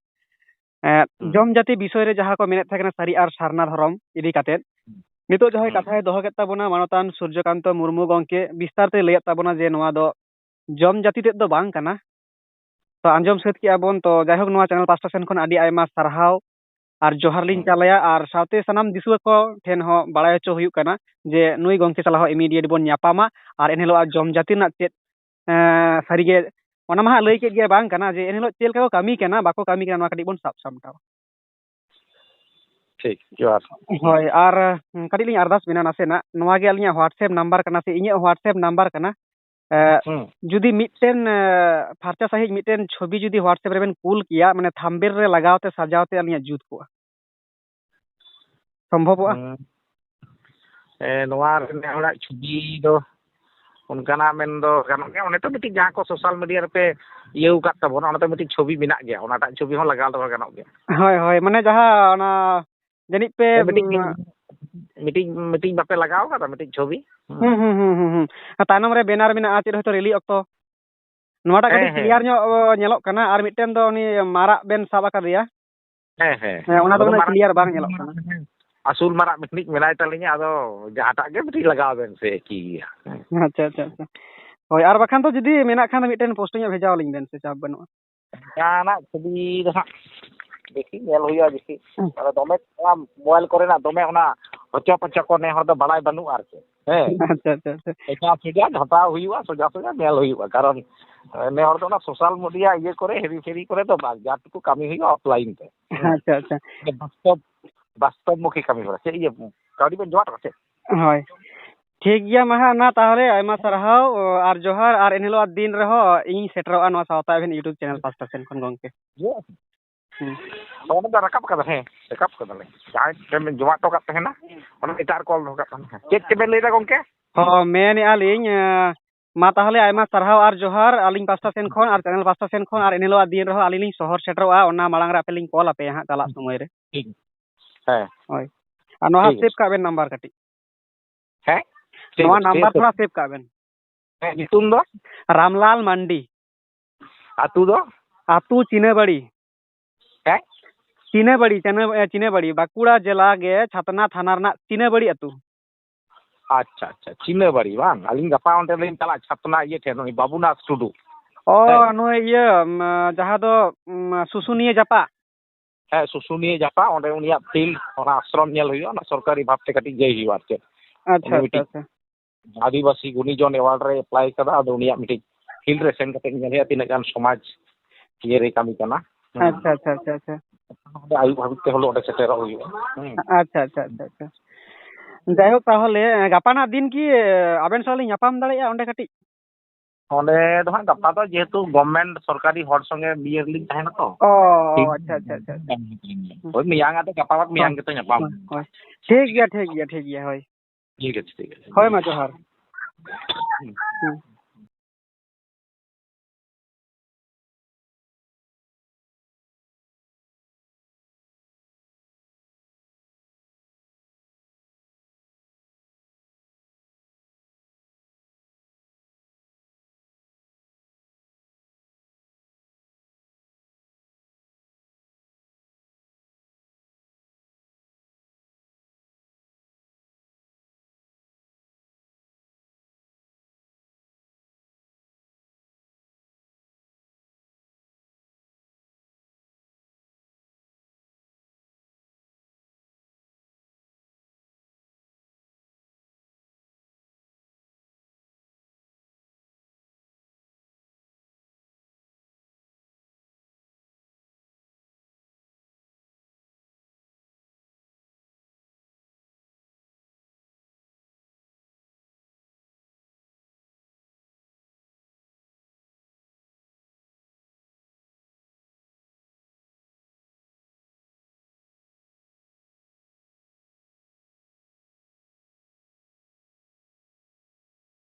ᱮᱸ, ᱦᱩᱸ᱾ ᱡᱚᱢ ᱡᱟᱹᱛᱤ ᱵᱤᱥᱚᱭ ᱨᱮ ᱡᱟᱦᱟᱸ ᱠᱚ ᱢᱮᱱᱮᱫ ᱛᱟᱦᱮᱸ ᱠᱟᱱᱟ ᱥᱟᱹᱨᱤ ᱟᱨ ᱥᱟᱨᱱᱟ ᱫᱷᱚᱨᱚᱢ ᱤᱫᱤ ᱠᱟᱛᱮᱫ, ᱦᱩᱸ᱾ ᱱᱤᱛᱚᱜ ᱡᱟᱦᱟᱸᱭ ᱦᱩᱸ᱾ ᱠᱟᱛᱷᱟᱭ ᱫᱚᱦᱚ ᱠᱮᱫ ᱛᱟᱵᱚᱱᱟ ᱢᱟᱱᱚᱛᱟᱱ ᱥᱩᱨᱡᱚᱠᱟᱱᱛᱚ ᱢᱩᱨᱢᱩ ᱜᱚᱢᱠᱮ, ᱵᱤᱥᱛᱟᱨ ᱛᱮᱭ ᱞᱟᱹᱭᱟᱫ ᱛᱟᱵᱚᱱᱟ ᱡᱮ ᱱᱚᱣᱟ ᱫᱚ ᱡᱚᱢ ᱡᱟᱹᱛᱤ ᱛᱮᱫ ᱫᱚ ᱵᱟᱝ ᱠᱟᱱᱟ᱾ ᱛᱚ ᱟᱸᱡᱚᱢ ᱥᱟᱹᱛ ᱠᱮᱜᱼᱟ ᱵᱚᱱ᱾ ᱛᱚ ᱡᱟᱭᱦᱳᱠ, ᱱᱚᱣᱟ ᱪᱮᱱᱮᱞ ᱯᱟᱥᱴᱟ ᱥᱮᱱ ᱠᱷᱚᱱ ᱟᱹᱰᱤ ᱟᱭᱢᱟ ᱥᱟᱨᱦᱟᱣ ᱟᱨ ᱡᱚᱦᱟᱨ ᱞᱤᱧ ᱦᱩᱸ᱾ ᱪᱟᱞᱟᱭᱟ, ᱟᱨ ᱥᱟᱶᱛᱮ ᱥᱟᱱᱟᱢ ᱫᱤᱥᱩᱣᱟᱹ ᱠᱚ ᱴᱷᱮᱱ ᱦᱚᱸ ᱵᱟᱲᱟᱭ ᱦᱚᱪᱚ ᱦᱩᱭᱩᱜ ᱠᱟᱱᱟ ᱡᱮ ᱱᱩᱭ ᱜᱚᱢᱠᱮ ᱥᱟᱞᱟᱜ ᱦᱚᱸ immediate ᱵᱚᱱ ᱧᱟᱯᱟᱢᱟ ᱟᱨ ᱮᱱᱦᱤᱞᱳᱜ ᱟᱜ ᱡᱚᱢ ᱡᱟᱹᱛᱤ ᱨᱮᱱᱟᱜ ᱪᱮᱫ, ᱮᱸ, ᱥᱟᱹᱨᱤᱜᱮ ᱚᱱᱟ ᱢᱟ ᱦᱟᱸᱜ ᱞᱟᱹᱭ ᱠᱮᱫ ᱜᱮᱭᱟ ᱵᱟᱝ ᱠᱟᱱᱟ, ᱡᱮ ᱮᱱᱦᱤᱞᱳᱜ ᱪᱮᱫ ᱞᱮᱠᱟ ᱠᱚ ᱠᱟᱹᱢᱤ ᱠᱟᱱᱟ, ᱵᱟᱠᱚ ᱠᱟᱹᱢᱤ ᱠᱟᱱᱟ, ᱱᱚᱣᱟ ᱠᱟᱹᱴᱤᱡ ᱵᱚᱱ ᱥᱟᱵ ᱥᱟᱢᱴᱟᱣᱟ᱾ ᱴᱷᱤᱠ, ᱡᱚᱦᱟᱨ᱾ ᱦᱳᱭ, ᱟᱨ, ᱩᱸ, ᱠᱟᱹᱴᱤᱡ ᱞᱤᱧ ᱟᱨᱫᱟᱥ ᱵᱮᱱᱟ ᱱᱟᱥᱮᱱᱟᱜ, ᱱᱚᱣᱟ ᱜᱮ ᱟᱹᱞᱤᱧᱟᱜ WhatsApp ᱱᱟᱢᱵᱟᱨ ᱠᱟᱱᱟ ᱥᱮ ᱤᱧᱟᱹᱜ WhatsApp ᱱᱟᱢᱵᱟᱨ ᱠᱟᱱᱟ᱾ ᱮ, ᱦᱩᱸ᱾ ᱡᱩᱫᱤ ᱢᱤᱫᱴᱮᱱ, ᱮ, ᱯᱷᱟᱨᱪᱟ ᱥᱟᱺᱦᱤᱡ ᱢᱤᱫᱴᱮᱱ ᱪᱷᱚᱵᱤ ᱡᱩᱫᱤ WhatsApp ᱨᱮᱵᱮᱱ ᱠᱩᱞ ᱠᱮᱭᱟ, ᱢᱟᱱᱮ ᱛᱷᱟᱢᱵᱮᱞ ᱨᱮ ᱞᱟᱜᱟᱣ ᱛᱮ ᱥᱟᱡᱟᱣ ᱛᱮ ᱟᱹᱞᱤᱧᱟᱜ ᱡᱩᱛ ᱠᱚᱜᱼᱟ᱾ ᱥᱚᱢᱵᱷᱚᱵᱚᱜᱼᱟ? ᱦᱩᱸ᱾ ᱮ, ᱱᱚᱣᱟ ᱨᱮ ᱱᱮ ᱦᱚᱲᱟᱜ ᱪᱷᱚᱵᱤ ᱫᱚ ᱚᱱᱠᱟᱱᱟᱜ ᱢᱮᱱ ᱫᱚ ᱜᱟᱱᱚᱜ ᱜᱮᱭᱟ᱾ ᱚᱱᱮ ᱛᱚ ᱢᱤᱫᱴᱤᱡ ᱡᱟᱦᱟᱸ ᱠᱚ social media ᱨᱮᱯᱮ ᱤᱭᱟᱹᱣ ᱟᱠᱟᱫ ᱛᱟᱵᱚᱱᱟ, ᱚᱱᱟ ᱛᱚ ᱢᱤᱫᱴᱤᱡ ᱪᱷᱚᱵᱤ ᱢᱮᱱᱟᱜ ᱜᱮᱭᱟ, ᱚᱱᱟᱴᱟᱜ ᱪᱷᱚᱵᱤ ᱦᱚᱸ ᱞᱟᱜᱟᱣ ᱫᱚᱦᱚ ᱜᱟᱱᱚᱜ ᱜᱮᱭᱟ᱾ ᱦᱳᱭ, ᱦᱳᱭ, ᱢᱟᱱᱮ ᱡᱟᱦᱟᱸ ᱚᱱᱟ ᱡᱟᱹᱱᱤᱡ ᱯᱮ, ᱦᱮᱸ, ᱢᱤᱫᱴᱤᱡ, ᱩᱸ, ᱢᱤᱫᱴᱤᱡ, ᱢᱤᱫᱴᱤᱡ ᱵᱟᱯᱮ ᱞᱟᱜᱟᱣ ᱠᱟᱫᱟ ᱢᱤᱫᱴᱤᱡ ᱪᱷᱚᱵᱤ? ᱦᱩᱸ᱾ ᱦᱩᱸ, ᱦᱩᱸ, ᱦᱩᱸ, ᱦᱩᱸ, ᱦᱩᱸ᱾ ᱟᱨ ᱛᱟᱭᱱᱚᱢ ᱨᱮ banner ᱢᱮᱱᱟᱜᱼᱟ, ᱪᱮᱫ ᱦᱚᱭᱛᱳ rally ᱚᱠᱛᱚ᱾ ᱱᱚᱣᱟᱴᱟᱜ ᱦᱮᱸ, ᱠᱟᱹᱴᱤᱡ ᱦᱮᱸ᱾ Clear ᱧᱚᱜ, ᱚ, ᱧᱮᱞᱚᱜ ᱠᱟᱱᱟ, ᱟᱨ ᱢᱤᱫᱴᱮᱱ ᱫᱚ ᱩᱱᱤ ᱢᱟᱨᱟᱜ ᱵᱮᱱ ᱥᱟᱵ ᱟᱠᱟᱫᱮᱭᱟ᱾ ᱦᱮᱸ, ᱦᱮᱸ, ᱦᱮᱸ, ᱦᱮᱸ᱾ ᱚᱱᱟ ᱫᱚ ᱚᱱᱟ ᱫᱚ ᱩᱱᱟᱹᱜ ᱢᱟᱨᱟᱝ, clear ᱵᱟᱝ ᱧᱮᱞᱚᱜ ᱠᱟᱱᱟ᱾ ᱟᱹᱥᱩᱞ ᱢᱟᱨᱟᱜ ᱢᱤᱫᱴᱤᱡ ᱢᱮᱱᱟᱭ ᱛᱟᱹᱞᱤᱧᱟ, ᱟᱫᱚ ᱡᱟᱦᱟᱸᱴᱟᱜ ᱜᱮ ᱢᱤᱫᱴᱤᱡ ᱞᱟᱜᱟᱣ ᱵᱮᱱ ᱥᱮ, ᱮᱠᱤ ᱜᱮᱭᱟ᱾ ᱦᱮᱸ᱾ ᱟᱪᱪᱷᱟ, ᱟᱪᱪᱷᱟ, ᱟᱪᱪᱷᱟ᱾ ᱦᱳᱭ, ᱟᱨ ᱵᱟᱠᱷᱟᱱ ᱫᱚ ᱡᱩᱫᱤ ᱢᱮᱱᱟᱜ ᱠᱷᱟᱱ ᱫᱚ ᱢᱤᱫᱴᱮᱱ posting ᱧᱚᱜ ᱵᱷᱮᱡᱟ ᱟᱹᱞᱤᱧ ᱵᱮᱱ ᱥᱮ, ᱪᱟᱯ ᱵᱟᱹᱱᱩᱜᱼᱟ᱾ ᱡᱟᱦᱟᱱᱟᱜ ᱪᱷᱚᱵᱤ ᱫᱚ ᱦᱟᱸᱜ ᱵᱮᱥᱤ ᱧᱮᱞ ᱦᱩᱭᱩᱜᱼᱟ, ᱵᱮᱥᱤ᱾ ᱦᱩᱸ᱾ ᱟᱫᱚ ᱫᱚᱢᱮ ᱚᱱᱟ mobile ᱠᱚᱨᱮᱱᱟᱜ ᱫᱚᱢᱮ ᱚᱱᱟ ᱦᱚᱪᱚ ᱯᱚᱪᱚ ᱠᱚ ᱱᱮ ᱦᱚᱲ ᱫᱚ ᱵᱟᱲᱟᱭ ᱵᱟᱹᱱᱩᱜᱼᱟ ᱟᱨ ᱪᱮᱫ᱾ ᱦᱮᱸ᱾ ᱟᱪᱪᱷᱟ, ᱟᱪᱪᱷᱟ, ᱟᱪᱪᱷᱟ᱾ ᱥᱚᱡᱟ ᱥᱚᱡᱟ ᱡᱷᱟᱴᱟᱣ ᱦᱩᱭᱩᱜᱼᱟ, ᱥᱚᱡᱟ ᱥᱚᱡᱟ ᱧᱮᱞ ᱦᱩᱭᱩᱜᱼᱟ᱾ ᱠᱟᱨᱚᱱ ᱱᱮ ᱦᱚᱲ ᱫᱚ ᱚᱱᱟ social media ᱤᱭᱟᱹ ᱠᱚᱨᱮ ᱦᱮᱨᱤ ᱯᱷᱮᱨᱤ ᱠᱚᱨᱮ ᱫᱚ ᱵᱟᱝ, ᱡᱟ ᱴᱩᱠᱩ ᱠᱟᱹᱢᱤ ᱦᱩᱭᱩᱜᱼᱟ offline ᱛᱮ᱾ ᱦᱮᱸ᱾ ᱟᱪᱪᱷᱟ, ᱟᱪᱪᱷᱟ᱾ ᱵᱟᱥᱛᱚᱵ, ᱵᱟᱥᱛᱚᱵ ᱢᱩᱠᱷᱤ ᱠᱟᱹᱢᱤ ᱦᱚᱨᱟ᱾ ᱪᱮᱫ ᱤᱭᱟᱹ, ᱠᱟᱹᱣᱰᱤ ᱵᱮᱱ ᱡᱚᱢᱟ ᱴᱟᱠᱟ ᱪᱮᱫ? ᱦᱳᱭ᱾ ᱴᱷᱤᱠ ᱜᱮᱭᱟ, ᱢᱟ ᱦᱟᱸᱜ ᱚᱱᱟ ᱛᱟᱦᱚᱞᱮ ᱟᱭᱢᱟ ᱥᱟᱨᱦᱟᱣ, ᱚ, ᱟᱨ ᱡᱚᱦᱟᱨ, ᱟᱨ ᱮᱱᱦᱤᱞᱳᱜ ᱫᱤᱱ ᱨᱮᱦᱚᱸ ᱤᱧ ᱥᱮᱴᱮᱨᱚᱜᱼᱟ ᱱᱚᱣᱟ ᱥᱟᱶᱛᱟ ᱟᱵᱮᱱ YouTube channel ᱯᱟᱥᱴᱟ ᱥᱮᱱ ᱠᱷᱚᱱ ᱜᱚᱝᱠᱮ᱾ ᱦᱩᱸ᱾ ᱚᱱᱟ ᱫᱚ ᱨᱟᱠᱟᱵ ᱠᱟᱫᱟ, ᱦᱮᱸ, ᱨᱟᱠᱟᱵ ᱠᱟᱫᱟᱞᱮ᱾ ᱡᱟᱦᱟᱸᱭ ᱴᱷᱮᱱ ᱵᱮᱱ ᱡᱚᱢᱟ ᱦᱚᱴᱚ ᱠᱟᱜ ᱛᱟᱦᱮᱱᱟ, ᱚᱱᱟ ᱮᱴᱟᱜ ᱨᱮ ᱠᱚᱞ ᱫᱚᱦᱚ ᱠᱟᱜ ᱛᱟᱦᱮᱱᱟ᱾ ᱪᱮᱫ ᱪᱮᱫ ᱵᱮᱱ ᱞᱟᱹᱭᱫᱟ ᱜᱚᱝᱠᱮ? ᱦᱚᱸ, ᱢᱮᱱᱮᱫᱼᱟ ᱞᱤᱧ, ᱮᱸ, ᱢᱟ ᱛᱟᱦᱚᱞᱮ ᱟᱭᱢᱟ ᱥᱟᱨᱦᱟᱣ ᱟᱨ ᱡᱚᱦᱟᱨ ᱟᱹᱞᱤᱧ ᱯᱟᱥᱴᱟ ᱥᱮᱱ ᱠᱷᱚᱱ ᱟᱨ channel ᱯᱟᱥᱴᱟ ᱥᱮᱱ ᱠᱷᱚᱱ, ᱟᱨ ᱮᱱ ᱦᱤᱞᱳᱜ ᱫᱤᱱ ᱨᱮᱦᱚᱸ ᱟᱹᱞᱤᱧ ᱞᱤᱧ ᱥᱚᱦᱚᱨ ᱥᱮᱴᱮᱨᱚᱜᱼᱟ, ᱚᱱᱟ ᱢᱟᱲᱟᱝ ᱨᱮ ᱟᱯᱮ ᱞᱤᱧ ᱠᱚᱞ ᱟᱯᱮᱭᱟ ᱦᱟᱸᱜ ᱪᱟᱞᱟᱜ ᱥᱚᱢᱚᱭ ᱨᱮ᱾ ᱴᱷᱤᱠ᱾ ᱦᱮᱸ᱾ ᱦᱳᱭ᱾ ᱟᱨ ᱱᱚᱣᱟ ᱴᱷᱤᱠ ᱥᱮᱵᱷ ᱟᱪᱷᱮ᱾ ᱠᱟᱜ ᱵᱮᱱ ᱱᱟᱢᱵᱟᱨ ᱠᱟᱹᱴᱤᱡ᱾ ᱦᱮᱸ? ᱴᱷᱤᱠ ᱱᱚᱣᱟ ᱟᱪᱷᱮ, ᱱᱟᱢᱵᱟᱨ ᱴᱷᱤᱠ ᱟᱪᱷᱮ᱾ ᱛᱷᱚᱲᱟ ᱥᱮᱵᱷ ᱠᱟᱜ ᱵᱮᱱ᱾ ᱦᱮᱸ, ᱧᱩᱛᱩᱢ ᱫᱚ? ᱨᱟᱢᱞᱟᱞ ᱢᱟᱱᱰᱤ᱾ ᱟᱹᱛᱩ ᱫᱚ? ᱟᱹᱛᱩ ᱪᱤᱱᱟᱹᱵᱟᱲᱤ᱾ ᱦᱮᱸ? ᱪᱤᱱᱟᱹᱵᱟᱲᱤ, ᱪᱤᱱᱟᱹ-, ᱮ, ᱪᱤᱱᱟᱹᱵᱟᱲᱤ, ᱵᱟᱸᱠᱩᱲᱟ ᱡᱮᱞᱟ ᱜᱮ ᱪᱷᱟᱛᱱᱟ ᱛᱷᱟᱱᱟ ᱨᱮᱱᱟᱜ ᱪᱤᱱᱟᱹᱵᱟᱲᱤ ᱟᱹᱛᱩ᱾ ᱟᱪᱪᱷᱟ, ᱟᱪᱪᱷᱟ, ᱪᱤᱱᱟᱹᱵᱟᱲᱤ ᱵᱟᱝ? ᱟᱹᱞᱤᱧ ᱜᱟᱯᱟ ᱚᱸᱰᱮ ᱞᱤᱧ ᱪᱟᱞᱟᱜᱼᱟ, ᱪᱷᱟᱛᱱᱟ ᱤᱭᱟᱹ ᱴᱷᱮᱱ, ᱩᱱᱤ ᱵᱟᱵᱩᱱᱟᱛᱷ ᱴᱩᱰᱩ᱾ ᱚ, ᱦᱮᱸ᱾ ᱱᱩᱭ ᱤᱭᱟᱹ, ᱩᱢ, ᱡᱟᱦᱟᱸ ᱫᱚ, ᱩᱢ, ᱥᱩᱥᱩᱱᱤᱭᱟᱹ ᱡᱟᱯᱟᱜ᱾ ᱦᱮᱸ, ᱥᱩᱥᱩᱱᱤᱭᱟᱹ ᱡᱟᱯᱟᱜ, ᱚᱸᱰᱮ ᱩᱱᱤᱭᱟᱜ field, ᱚᱱᱟ ᱟᱥᱨᱚᱢ ᱧᱮᱞ ᱦᱩᱭᱩᱜᱼᱟ, ᱚᱱᱟ ᱥᱚᱨᱠᱟᱨᱤ ᱵᱷᱟᱵᱽ ᱛᱮ ᱠᱟᱹᱴᱤᱡ ᱤᱭᱟᱹᱭ ᱦᱩᱭᱩᱜᱼᱟ ᱟᱨ ᱪᱮᱫ᱾ ᱟᱪᱪᱷᱟ, ᱩᱱᱤ ᱟᱪᱪᱷᱟ, ᱢᱤᱫᱴᱤᱡ ᱟᱪᱪᱷᱟ᱾ ᱟᱹᱫᱤᱵᱟᱹᱥᱤ ᱜᱩᱱᱤᱡᱚᱱ award ᱨᱮ apply ᱠᱟᱫᱟ, ᱟᱫᱚ ᱩᱱᱤᱭᱟᱜ ᱢᱤᱫᱴᱤᱡ field ᱨᱮ ᱥᱮᱱ ᱠᱟᱛᱮ ᱧᱮᱞ ᱦᱩᱭᱩᱜᱼᱟ ᱛᱤᱱᱟᱹᱜ ᱜᱟᱱ ᱥᱚᱢᱟᱡᱽ ᱤᱭᱟᱹ ᱨᱮ ᱠᱟᱹᱢᱤ ᱠᱟᱱᱟ᱾ ᱦᱮᱸ᱾ ᱟᱪᱪᱷᱟ, ᱟᱪᱪᱷᱟ, ᱟᱪᱪᱷᱟ, ᱟᱪᱪᱷᱟ᱾ ᱚᱸᱰᱮ ᱟᱹᱭᱩᱵ ᱦᱟᱹᱵᱤᱡ ᱛᱮ ᱦᱚᱞᱮ ᱚᱸᱰᱮ ᱥᱮᱴᱮᱨᱚᱜ ᱦᱩᱭᱩᱜᱼᱟ᱾ ᱦᱮᱸ᱾ ᱟᱪᱪᱷᱟ, ᱟᱪᱪᱷᱟ, ᱟᱪᱪᱷᱟ, ᱟᱪᱪᱷᱟ᱾ ᱡᱟᱭᱦᱳᱠ, ᱛᱟᱦᱚᱞᱮ ᱜᱟᱯᱟᱱᱟᱜ ᱫᱤᱱ ᱠᱤ ᱟᱵᱮᱱ ᱥᱟᱶ ᱞᱤᱧ ᱧᱟᱯᱟᱢ ᱫᱟᱲᱮᱭᱟᱜᱼᱟ ᱚᱸᱰᱮ ᱠᱟᱹᱴᱤᱡ? ᱚᱸᱰᱮ ᱫᱚ ᱦᱟᱸᱜ ᱜᱟᱯᱟ ᱫᱚ ᱡᱮᱦᱮᱛᱩ government ᱥᱚᱨᱠᱟᱨᱤ ᱦᱚᱲ ᱥᱚᱸᱜᱮ ᱤᱭᱟᱹ ᱨᱮᱞᱤᱧ ᱛᱟᱦᱮᱱᱟ ᱛᱚ᱾ ᱚ, ᱴᱷᱤᱠ᱾ ᱟᱪᱪᱷᱟ, ᱟᱪᱪᱷᱟ, ᱟᱪᱪᱷᱟ, ᱟᱪᱪᱷᱟ᱾ ᱦᱳᱭ, ᱢᱮᱭᱟᱝ ᱟᱫᱚ ᱜᱟᱯᱟ ᱵᱟᱫ ᱢᱮᱭᱟᱝ ᱦᱳᱭ, ᱜᱮᱛᱚ ᱧᱟᱯᱟᱢ᱾ ᱦᱳᱭ, ᱦᱳᱭ᱾ ᱴᱷᱤᱠ ᱜᱮᱭᱟ, ᱴᱷᱤᱠ ᱜᱮᱭᱟ, ᱴᱷᱤᱠ ᱜᱮᱭᱟ, ᱦᱳᱭ᱾ ᱴᱷᱤᱠ ᱟᱪᱷᱮ, ᱴᱷᱤᱠ ᱟᱪᱷᱮ᱾ ᱦᱳᱭ, ᱢᱟ ᱡᱚᱦᱟᱨ᱾ ᱦᱩᱸ᱾ ᱦᱩᱸ᱾